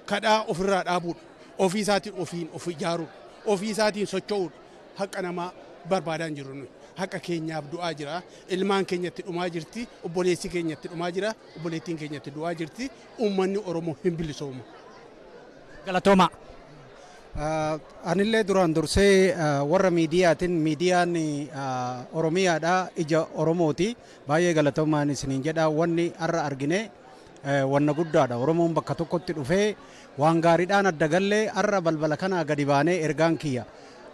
Kadhaa ofirraa dhaabuudha. Ofii isaatiin ofiin of ijaaruudha. Ofii isaatiin socho'uudha. Haqa namaa barbaadaa hin jirru nuyi. Haqa keenyaaf du'aa jira. Ilmaan keenyatti dhumaa jirti. Obboleessi keenyatti dhumaa jira. Obboleettiin keenyatti du'aa jirti. Uummanni Oromoo hin bilisoomu. Galatooma. Anillee duraan dursee warra miidiyaatiin, miidiyaan Oromiyaadha, ija Oromooti. Baay'ee galatoomaan isiniin jedha. Wanni har'a argine wanna guddaadha. Oromoon bakka tokkotti dhufee waan gaariidhaan adda gallee har'a balbala kanaa gadi baanee, ergaan kiyya,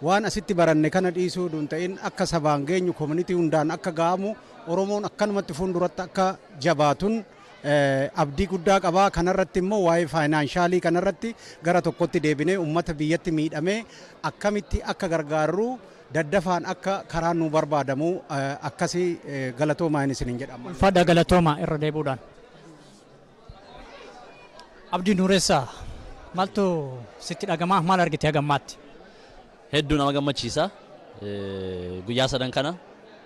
waan asitti baranne kana dhiisuu duun ta'in akka sabaan geenyu, community hundaan akka ga'amu, Oromoon akkanumatti fuulduratti akka jabaatun abdii guddaa qabaa. Kanarratti immoo waa'ee financial kanarratti gara tokkotti deebinee uummata biyyatti miidhamee akkamitti akka gargaarru daddafaan akka karaan nu barbaadamu akkasii galatoomaa isiniin jedhama. Ulfaadha, galatooma irra deebi'uudhaan. Abdii Nuuressaa, maaltu sitti dhagamaa? Maal argite hagammaatti? Hedduu nama gammachiisa. Guyyaa sadan kana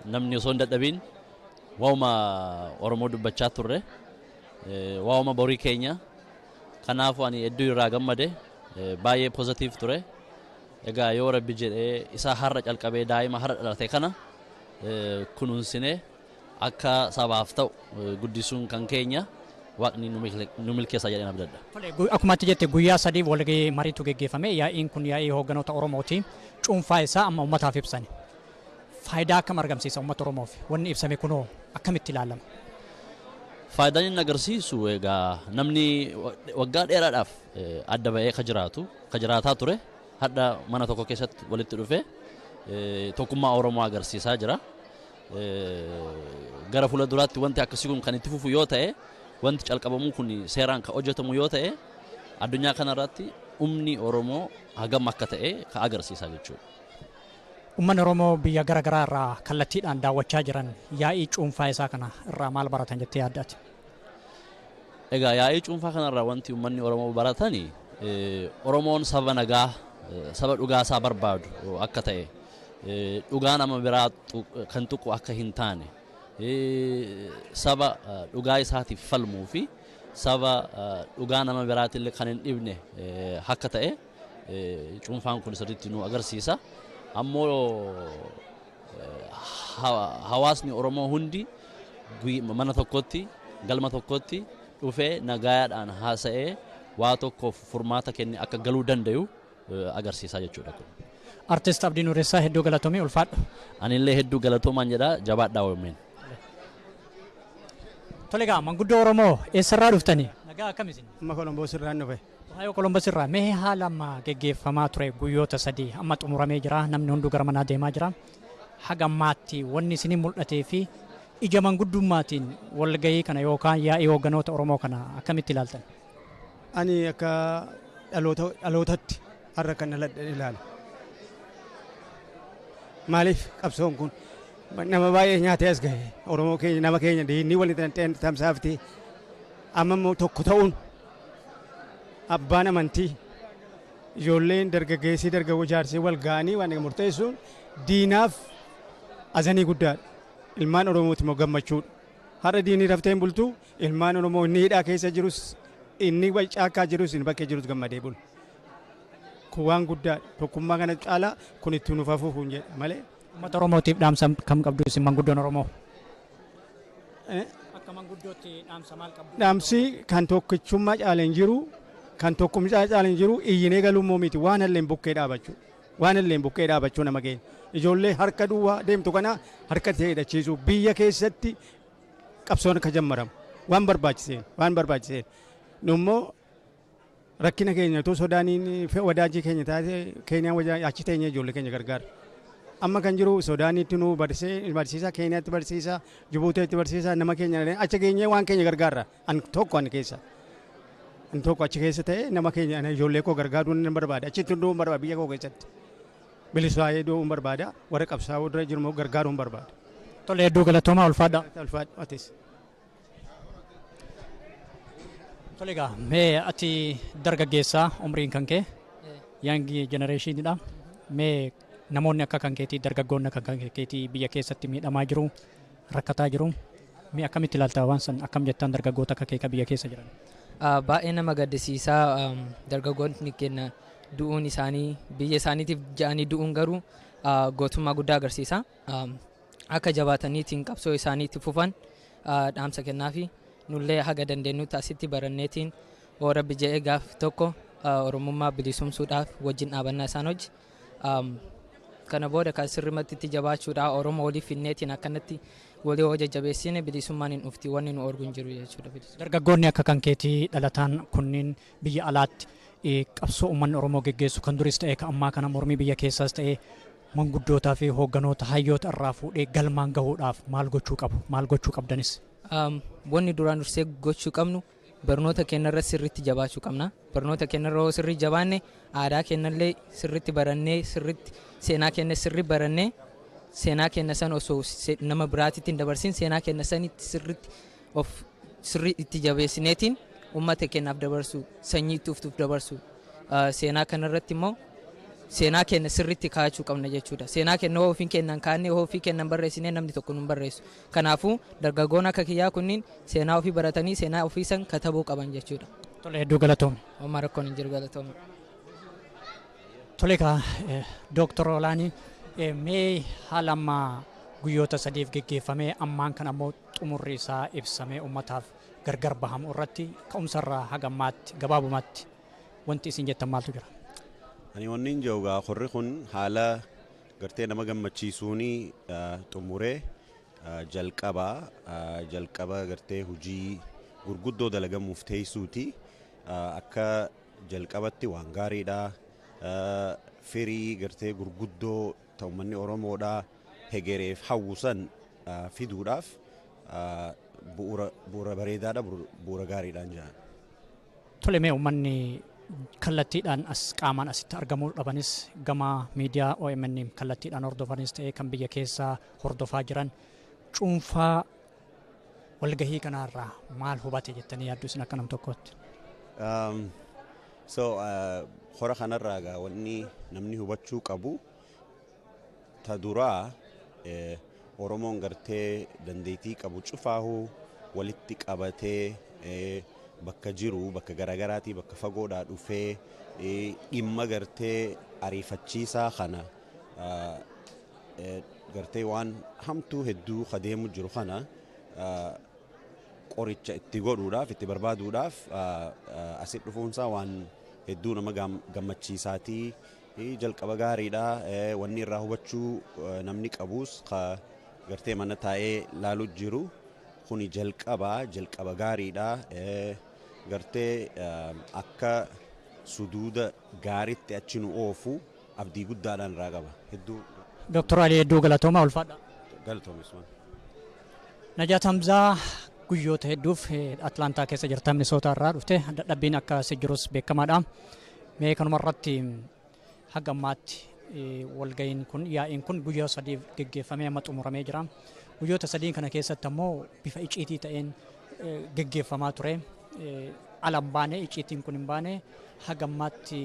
namni osoo hin dadhabiin waa'uma Oromoo dubbachaa turre. Waa'uma borii keenya. Kanaafuu ani hedduu irraa gammade, baay'ee positive ture. Egaa yoo Rabbi jedhee isa har'a calqabee daa'ima har'a dhalate kana kunuunsinee akka sabaaf ta'u guddisuun kan keenya, Waaqni nu milkeessa jedheen abdadha. Akkuma ati jette guyyaa 3 walgahii mariitu geggeeffame. Yaa'iin kun yaa'ii hoogganoota Oromooti. Cuunfaa isaa amma uummataaf ibsani. Faayidaa akkam argamsiisa uummata Oromoof? Wanni ibsame kunoo akkamitti ilaalama? Faayidaan inni agarsiisu, egaa namni waggaa dheeraadhaaf adda ba'ee ka jiraatu, ka jiraataa ture, hadha mana tokko keessatti walitti dhufee tokkummaa Oromoo agarsiisaa jira. Gara fuula duraatti wanti akkasii kun kan itti fufu yoo ta'e, wanti calqabamuu kun seeraan kan hojjetamu yoo ta'e, addunyaa kanarratti humni Oromoo hagam akka ta'e ka agarsiisa jechuudha. Uummanni Oromoo biyya gara garaa irraa kallattiidhaan daawwachaa jiran yaa'ii cuunfaa isaa kana irraa maal baratan jettee yaaddaati? Egaa yaa'ii cuunfaa kanarraa wanti uummanni Oromoo baratani, Oromoon saba nagaa, saba dhugaasaa barbaadu akka ta'e, dhugaa nama biraa kan tuqu akka hin taane, saba dhugaa isaatiif falmuu fi saba dhugaa nama biraatillee kan hin dhibne akka ta'e cuunfaan kun sirriitti nu agarsiisa. Ammoo hawaasni Oromoo hundi mana tokkotti, galma tokkotti dhufee nagayaadhaan haasa'ee waa tokkoof furmaata kenne akka galuu danda'u agarsiisaa jechuudha kun. Artist Abdii Nuuressaa, hedduu galatoomii, ulfaadhu. Anillee hedduu galatoomaan jedha, jabaadhaa OMN. Tole egaa, manguddoo Oromoo, eessarraa dhuftanii? Nagaa, akkam isin? Amma Kolomboos irraan dhufe. Ohayoo Kolombos irraa. Mee haala amma geggeeffamaa ture, guyyoota 3 amma xumuramee jira, namni hunduu gara manaa deemaa jira. Haga ammaatti wanni isinii mul'atee fi ija manguddummaatiin walgahii kana yookaan yaa'ii hoogganoota Oromoo kana akkamitti ilaaltan? Ani akka dhaloota dhalootatti har'a kan dhaladhe ilaala. Maaliif qabsoon kun nama baay'ee nyaatee as gahe? Oromoo keenya, nama keenya diinni walitti tamsaafti. Amma immoo tokko ta'uun, abbaan amantii, ijoolleen, dargaggeessii, dargaggoo, jaarsii wal ga'anii waan murteessuun diinaaf azanii guddaadha. Ilmaan Oromooti immoo gammachuudha. Har'a diinii raftee hin bultu. Ilmaan Oromoo inni hidhaa keessa jirus, inni caakkaa jirus, inni bakkee jirus gammadee bulu. Kun waan guddaadha. Tokkummaa kana caalaa kun itti nuuf hafuuf hin jedha malee. Uummata Oromootiif dhaamsa kam qabdu isin manguddoon Oromoo? Akka manguddootti dhaamsa maal qabdu? Dhaamsi kan tokkichummaa caalee hin jiru, kan tokkummaa caalee hin jiru, iyyinee galuu immoo miti, waan illee bukkee dhaabachuu. Waan illee bukkee dhaabachuu nama keenya. Ijoollee harka duwwaa deemtu kana harka ta'e hidhachiisuu, biyya keessatti qabsoon akka jammaramu waan barbaachiseen. Nummoo rakkina keenya otoo Sodaaniin wadaajii keenya taate, Keeniyaan achi teenyee ijoollee keenya gargaara. Amma kan jiru Sodaaniitti nu barsiisa, Keeniyaatti barsiisa, Jibuutiitti barsiisa, nama keenya achi geenyee waan keenya gargaarra. An tokko an keessa. An tokko achi keessa ta'e nama keenya ijoollee koo gargaaruu nan barbaada. Achitti du'uun barbaada biyya koo keessatti. Bilisaayee du'uun barbaada. Warra qabsaa'uu dura jiru immoo gargaaruun barbaada. Tole, hedduu galatoomaa, ulfaadha. Ulfaadha atis. Tole egaa, mee ati dargaggeessaa, umriin kan kee young generationiidha. Mee namoonni akka kan keetii, dargaggoonni akka kan keetii biyya keessatti miidhamaa jiru, rakkataa jiru. Mee akkamitti ilaalta waan san, akkam jettaan dargaggoota akka kee biyya keessa jiran? Baay'ee nama gaddisiisaa. Dargaggoonni keenya du'uun isaanii, biyya isaaniitiif ja'anii du'uun garuu gootummaa guddaa agarsiisa. Akka jabaataniitiin qabsoo isaaniitti fufan dhaamsa kennaafi nullee haga dandeenyutti asitti baranneetiin oo Rabbi jedhee gaaf tokko Oromummaa bilisumsuudhaaf wajjin dhaabannaa isaan hojii. Kana booda kan sirrimatti itti jabaachuudha. Oromoo walii finneetiin akkanatti walii hoo jajjabeessine bilisummaan hin dhufti, wanni nu orgu hin jiru jechuudha. Dargaggoonni akka kan keetii dhalataan kunniin biyya alaatti qabsoo uummanni Oromoo geggeessu kan duris ta'e kan ammaa kana, mormii biyya keessaas ta'e, manguddootaa fi hoogganoota hayyoota irraa fuudhee galmaan gahuudhaaf maal gochuu qabu? Maal gochuu qabdanis? Wanni duraan dursee gochuu qabnu barnoota keenyarra sirriitti jabaachuu qabna. Barnoota keenyarra yoo sirrii jabaanne, aadaa keenyallee sirriitti barannee, sirriitti seenaa keenya sirrii barannee, seenaa keenya san osoo nama biraatitti hin dabarsin, seenaa keenya sanitti sirriitti of sirrii itti jabeessineetiin uummata keenyaaf dabarsu, sanyii itti uftuuf dabarsu. Seenaa kanarratti immoo seenaa keenya sirriitti kaa'achuu qabna jechuudha. Seenaa keenya hoo ofiin keenyaan kaa'annee, hoo ofii keenyaan barreessinee, namni tokko nu barreessu. Kanaafuu dargaggoon akka kiyyaa kunniin seenaa ofii baratanii seenaa ofii san katabuu qaban jechuudha. Tole, hedduu galatoomi. Homaa rakkoon hin jiru, galatoomi. Tole egaa, Dooktor Olaanii, mee haala ammaa guyyoota 3f geggeeffamee ammaan kan ammoo xumurri isaa ibsamee uummataaf gargar bahamu irratti ka'umsarraa haga ammaatti gabaabumatti wanti isin jettan maaltu jira? Ani wanni hin jiru gaa, horri kun haala gartee nama gammachiisuuni xumuree jalqaba gartee hojii gurguddoo dalagamuuf teessuuti. Akka jalqabatti waan gaariidha. Firii gartee gurguddoo ta'u uummanni Oromoodha hegereef hawwusan fiduudhaaf bu'uura bareedaadha, bu'uura gaariidhaan jedhan. Tole, mee uummanni kallattiidhaan as qaamaan asitti argamuu dhabanis, gama miidiyaa OMN kallattiidhaan hordofanis ta'ee kan biyya keessaa hordofaa jiran, cuunfaa walgahii kanarraa maal hubate jettanii yaaddu isin akka nam tokkootti? So hora kanarraa gaa wanni namni hubachuu qabu ta duraa, Oromoon gartee dandeettii qabu cufaahuu walitti qabatee bakka jiru, bakka garaagaraatii, bakka fagoodhaa dhufee dhimma gartee ariifachiisaa kana, gartee waan hamtuu hedduu adeemu jiru kana Qoricha itti godhuudhaaf, itti barbaaduudhaaf asitti dhufuunsaa waan hedduu nama gammachiisaatii, jalqaba gaariidha. Wanni irraa hubachuu namni qabus, gartee mana taa'ee laaluu jiru kuni jalqaba gaariidha. Gartee akka suduuda gaariitti achi nu oofu abdii guddaadhaan irraa qaba. Hedduu. Dooktor Alii, hedduu galatooma, ulfaadha. Galatoomis. Najaat Hamzaa, guyyoota hedduuf Atlaantaa keessa jirta, Minisoota irraa dhufte, dadhabbiin akka si jirus beekamaadha. Mee kanuma irratti, haga ammaatti walga'iin kun, yaa'iin kun guyyaa 3f geggeeffamee amma xumuramee jira. Guyyoota 3 kana keessatti ammoo bifa icciitii ta'een geggeeffamaa ture. Ala hin baane, icciitiin kun hin baane. Haga ammaatti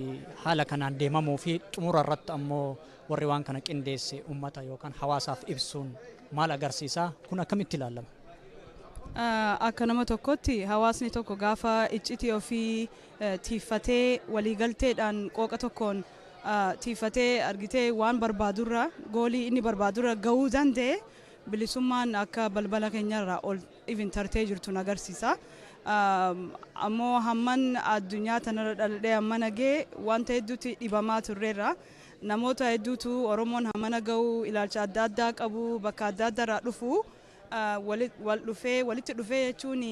haala kanaan deemamuu fi xumura irratti ammoo warri waan kana qindeesse uummata yookaan hawaasaaf ibsuun maal agarsiisa? Kun akkamitti ilaalama? Akka nama tokkotti, hawaasni tokko gaafa iccitii ofii tiiffatee, waliigalteedhaan, qooqa tokkoon tiiffatee, argitee, waan barbaadurra, goolii inni barbaadurra gahuu danda'e, bilisummaan akka balbala keenyarraa ol even tartee jirtu agarsiisa. Ammoo hamman addunyaa tanarra dhaladhee hamma nagee wanta hedduutti dhibamaa turreerra. Namoota hedduutu Oromoon hammana gahuu ilaalcha adda addaa qabu, bakka adda addaarraa dhufu wal dhufee, walitti dhufee jechuun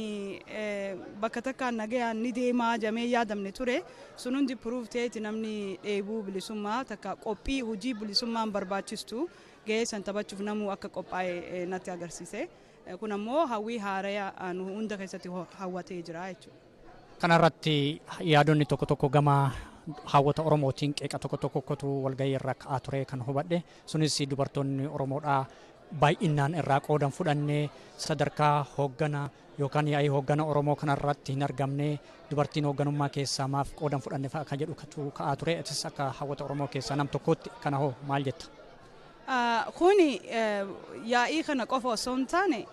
bakka takkaan nagayaan ni deemaa jamee yaadamne ture. Sun hundi proof ta'eeti namni dheebuu bilisummaa takka qophii hojii bilisummaan barbaachistu gahee san taphachuuf namuu akka qophaa'e natti agarsiise. Kun ammoo hawwii haaraya nu hunda keessatti hawwatee jira jechuudha. Kanarratti yaadonni tokko tokko gama hawwata Oromootiin qeeqa tokko tokkotu walgahii irra ka'aa ture kan hubadhe. Sunis dubartoonni Oromoodhaa baay'inaan irraa qoodan fudhannee, sadarkaa hooggana yookaan yaa'ii hooggana Oromoo kanarratti hin argamne, dubartiin hoogganummaa keessaa maaf qoodan fudhanne fa'a kan jedhu ka'aa ture. Atis akka hawwata Oromoo keessaa nam tokkotti kana hoo maal jetta? Kuni yaa'ii kana qofa osoo hin taane,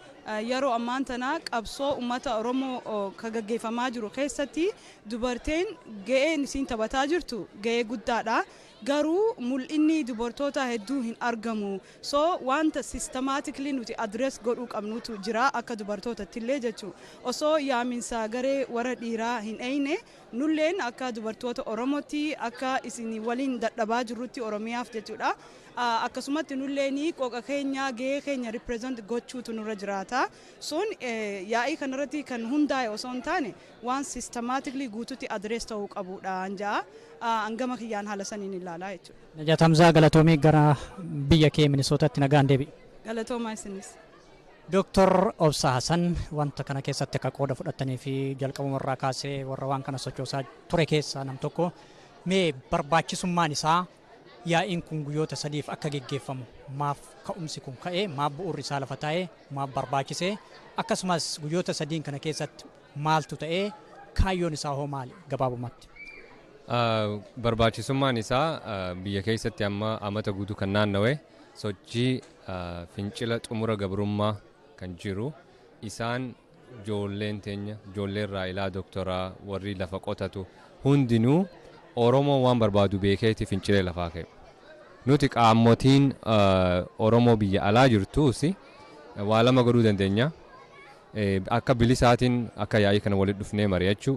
yeroo ammaan tana qabsoo uummata Oromoo ka gaggeeffamaa jiru keessatti dubartiin ga'een isiin taphataa jirtu ga'ee guddaadha. Garuu mul'inni dubartoota hedduu hin argamu. So wanta systematically nuti address godhuu qabnutu jira akka dubartootatti illee jechuudha. Osoo yaaminsa garee warra dhiiraa hin eeyne, nulleen akka dubartoota Oromootti akka isin waliin dadhabaa jirrutti Oromiyaaf jechuudha. Akkasumatti nulleen qooqa keenya, gahee keenya represent gochuutu nurra jiraata. Sun yaa'ii kanarratti kan hundaa'e osoo hin taane, waan systematically guututti address ta'uu qabudha anja'a. Hangama kiyyaan haala saniin ilaalaa jechuudha. Najaat Hamzaa, galatoomii, gara biyya kee Minisootatti nagaan deebi'i. Galatoomaa isinis. Dooktor Obsaa Hasan, wanta kana keessatti akka qooda fudhatanii fi jalqabuma irraa kaasee warra waan kana sochoosaa ture keessaa nam tokko, mee barbaachisummaan isaa, yaa'iin kun guyyoota 3f akka geggeeffamu maaf ka'umsi kun ka'ee, maaf bu'uurri isaa lafa taa'ee, maaf barbaachisee, akkasumas guyyoota 3n kana keessatti maaltu ta'ee, kaayyoon isaa hoo maali gabaabumatti? Barbaachisummaan isaa, biyya keessatti amma amata guutuu kan naannawee sochii fincila xumura gabrummaa kan jiru, isaan ijoolleen teenya, ijoolleen raayilaa doktoraa, warri lafa qotatu hundinuu Oromoo waan barbaadu beekeeti fincilee lafaa ka'e. Nuti qaamotiin Oromoo biyya alaa jirtuus waa lama godhuu dandeenya. Akka bilisaatiin akka yaa'ii kana walitti dhufnee mari'achuu.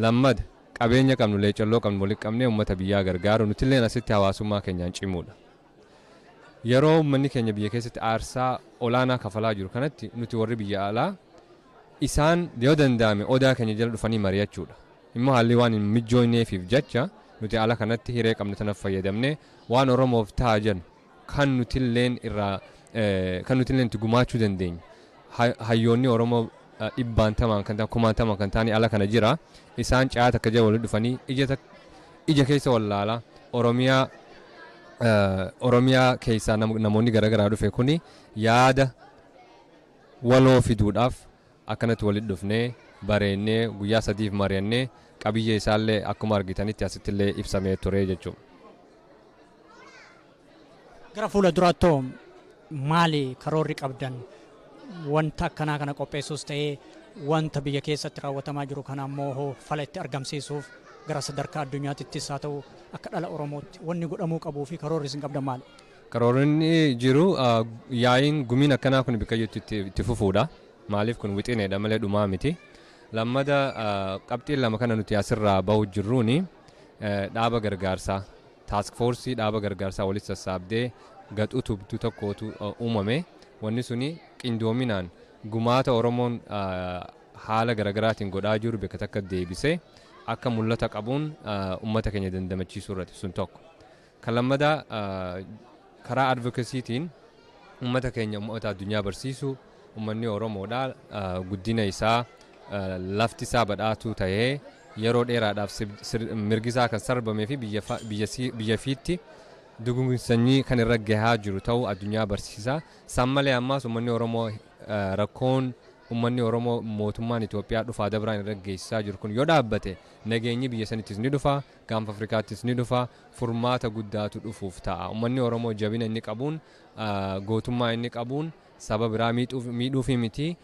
Lammada, qabeenya qabnu, leecalloo qabnu walitti qabnee uummata biyyaa gargaaru, nutilleen asitti hawaasummaa keenyaan cimuudha. Yeroo uummanni keenya biyya keessatti aarsaa olaanaa kafalaa jiru kanatti, nuti warri biyya alaa isaan yoo danda'ame odaa keenya jala dhufanii mari'achuudha. Immoo haalli waan hin mijoofneefiif jecha nuti ala kanatti hiree qabnu tanaaf fayyadamnee waan Oromoof ta'a jennu, kan nutilleen irraa kan nutilleen itti gumaachuu dandeenyu. Hayyoonni Oromoo dhibbaantamaan kan ta'an, kumaantamaan kan ta'an ala kana jira. Isaan caa takka jala walitti dhufanii ija keessa wallaalaa Oromiyaa keessaa namoonni garaagaraa dhufe kuni yaada waloo fiduudhaaf akkanatti walitti dhufnee, bareennee, guyyaa 3f mari'annee, qabiyyee isaallee akkuma argitanitti asittillee ibsamee ture jechuudha. Gara fuula duraatti maali karoorri qabdan? Wanta akkanaa kana qopheessuus ta'ee, wanta biyya keessatti raawwatamaa jiru kana ammoo fala itti argamsiisuuf gara sadarkaa addunyaatittis haa ta'u, akka dhala Oromootti wanni godhamuu qabuu fi karoorri isin qabdan maali? Karoorri jiru, yaa'iin gumiin akkanaa kun bakka jirtu itti fufuudha. Maaliif kun wixineedha malee dhumaa miti. Lammada qabxiin lama kana nuti asirraa bahu jirruuni dhaaba gargaarsaa task force dhaaba gargaarsaa walitti sassaabdee gad utubtu tokkotu uumame. Wanni suni qindoominaan gumaata Oromoon haala garaagaraatiin godhaa jiru bakka takka deebisee akka mul'ata qabuun uummata keenya dandamachiisuu irratti sun tokko. Kan lammadaa karaa advocacytiin uummata keenya uummata addunyaa barsiisuu, uummanni Oromoodhaa guddina isaa, lafti isaa badhaatuu ta'ee yeroo dheeraadhaaf mirgi isaa kan sarbamee fi biyya fiitti duguugginsi sanyii kan irra gahaa jiru ta'uu addunyaa barsiisa. San malee ammaas uummanni Oromoo rakkoon uummanni Oromoo mootummaan Itoophiyaa dhufaa dabraan irra geessisaa jiru kun yoo dhaabbate nageenyi biyya sanittis ni dhufa, gaanfa Afrikaattis ni dhufa, furmaata guddaatu dhufuuf ta'a. Uummanni Oromoo jabina inni qabuun, gootummaa inni qabuun saba biraa miidhuufi miti,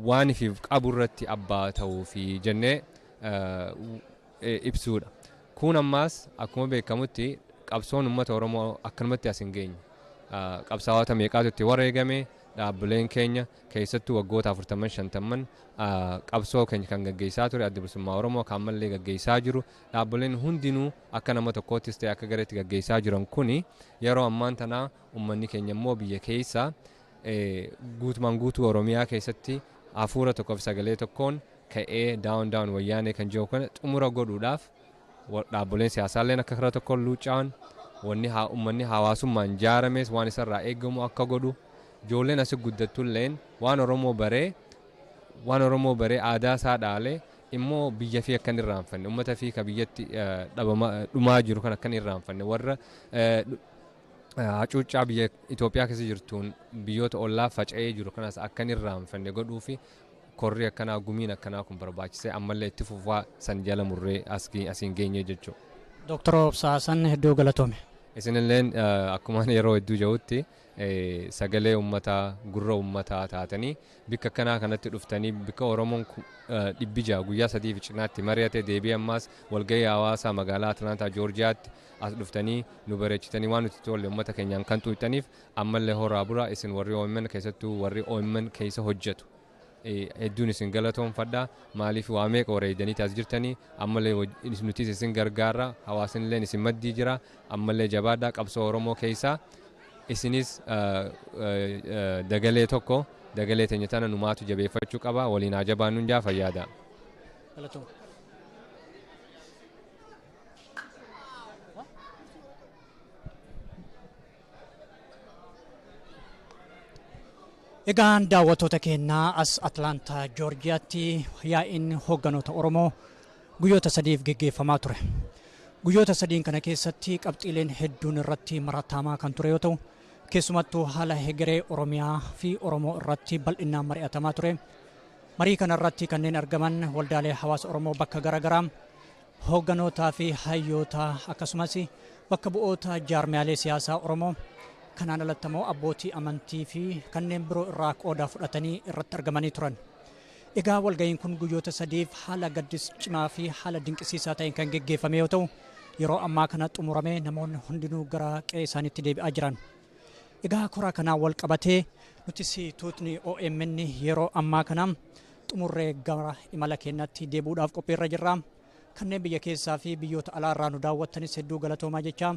waan ifiif qabu irratti abbaa ta'uufi jennee ibsuudha. Kun ammaas akkuma beekamutti qabsoon uummata Oromoo akkanumatti as hin geenye. Qabsaa'ota meeqaatu itti wareegame, dhaabbileen keenya keessattuu waggoota 40 50 qabsoo keenya kan gaggeessaa ture Adda Bilisummaa Oromoo kan ammallee gaggeessaa jiru, dhaabbileen hundinuu akka nama tokkoottis ta'e akka gareetti gaggeessaa jiran kuni yeroo ammaan tanaa uummanni keenya immoo biyya keessa guutumaan guutuu Oromiyaa keessatti hafuura tokkoof sagalee tokkoon ka'ee down down wayyaanee kan jiru kana xumura godhuudhaaf dhaabbileen siyaasaalleen akka karaa tokkoon luucca'an, wanni uummanni hawaasummaan jaarames waan isarraa eegamu akka godhu, ijoolleen asi guddattulleen waan Oromoo baree waan Oromoo baree aadaa isaa dhaalee immoo biyya fi akka hin irraanfanne, uummata fi ka biyyatti dhumaa jiru kan akka hin irraanfanne, warra hacuuccaa biyya Itoophiyaa keessa jirtuun biyyoota ollaa faca'ee jiru kanas akka hin irraanfanne godhuu fi korri akkanaa gumiin akkanaa kun barbaachisee ammallee itti fufaa san jala murree asiin geenye jechuudha. Dooktar Obsaa Hasan, hedduu galatoome. Isinilleen akkuma yeroo hedduu jirutti sagalee uummataa, gurra uummataa taatanii bikka akkanaa kanatti dhuftanii, bikka Oromoon 600 guyyaa 3 fi cinaatti mari'ate deebi'ee ammaas walgahii hawaasaa magaalaa Atlaantaa Joorjiyaatti as dhuftanii nu bareechitanii waan nuti tolle uummata keenyaan kan tuuxaniif ammallee horaa bura. Isin warri OMN, keessattuu warri OMN keessa hojjetu, hedduun isin galatoonfadha. Maaliif waa meeqa wareegdanii as jirtanii, ammallee nutis isin gargaara, hawaasnillee isin maddii jira. Ammallee jabaadhaa qabsoo Oromoo keessaa. Isinis dagalee tokko dagalee teenya tana numaatu jabeeffachuu qaba, waliin haa jabaannuun jaa, fayyaada. Egaan daawwattoota keenyaa, as Atlaantaa Joorjiyaatti yaa'iin hoogganoota Oromoo guyyoota 3f geggeeffamaa ture. Guyyoota 3n kana keessatti qabxiileen hedduun irratti maratamaa kan ture yoo ta'u, keessumattuu haala hegeree Oromiyaa fi Oromoo irratti bal'inaan mari'atamaa ture. Marii kana irratti kanneen argaman waldaalee hawaasa Oromoo bakka garaagaraa, hoogganootaa fi hayyoota, akkasumas bakka bu'oota jaarmiyaalee siyaasaa Oromoo, kanaan alatti immoo abbootii amantii fi kanneen biroo irraa qooda fudhatanii irratti argamanii turan. Egaa walga'iin kun guyyoota 3f haala gaddis cimaa fi haala dinqisiisaa ta'een kan geggeeffame yoo ta'u, yeroo ammaa kana xumuramee namoonni hundinuu gara qe'ee isaaniitti deebi'aa jiran. Egaa koraa kanaan wal qabatee nutis tuutni OMN yeroo ammaa kana xumurree gara imala keenyatti deebi'uudhaaf qophiirra jirra. Kanneen biyya keessaa fi biyyoota alaarraa nu daawwattanis hedduu galatoomaa jecha,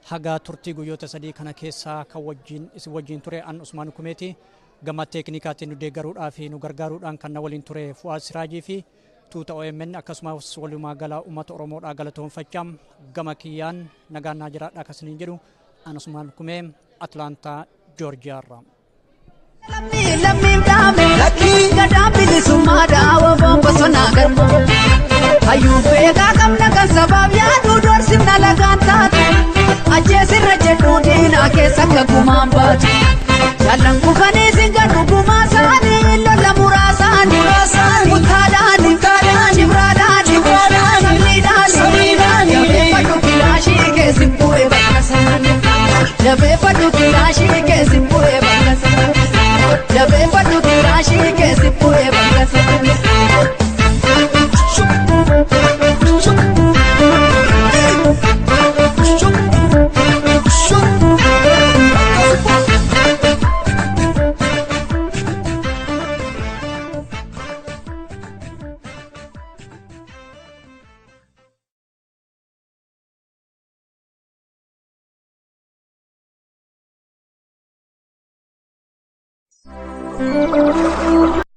haga turtii guyyoota 3 kana keessaa kan wajjin isin wajjin ture an Usmaan Kumeeti. Gama teeknikaatiin nu deeggaruudhaa fi nu gargaaruudhaan kan na waliin ture Fu'aad Siraajii fi tuuta OMN, akkasumas walumaa gala uummata Oromoodhaa galatoonfachaa, gama kiyyaan nagaan naa jiraadhaa akkasiniin jedhu an Usmaan Kumee, Atlaantaa Joorjiyaarraa. Lammiin dhaame gadaan bilisummaa daawwa foon bosonaa garba. Hayyuu beekaa qabna kan sabaaf yaaduu, doorsifna lagaan taatu. Ajjeesirra jedhu diinaa keessa akka gumaan baatu. Jaallan kufanii singannu gumaa isaanii, lola muraasaanii. Mutaadhaani, cibraadhaani, samiidhaani. Jabeeffadhu kilaashii keessi bu'ee bakka isaanii. Jabeeffadhu kilaashii keessi bu'ee bakka isaanii. Jabeeffadhu kilaashii keessi bu'ee bakka isaanii. Thank you.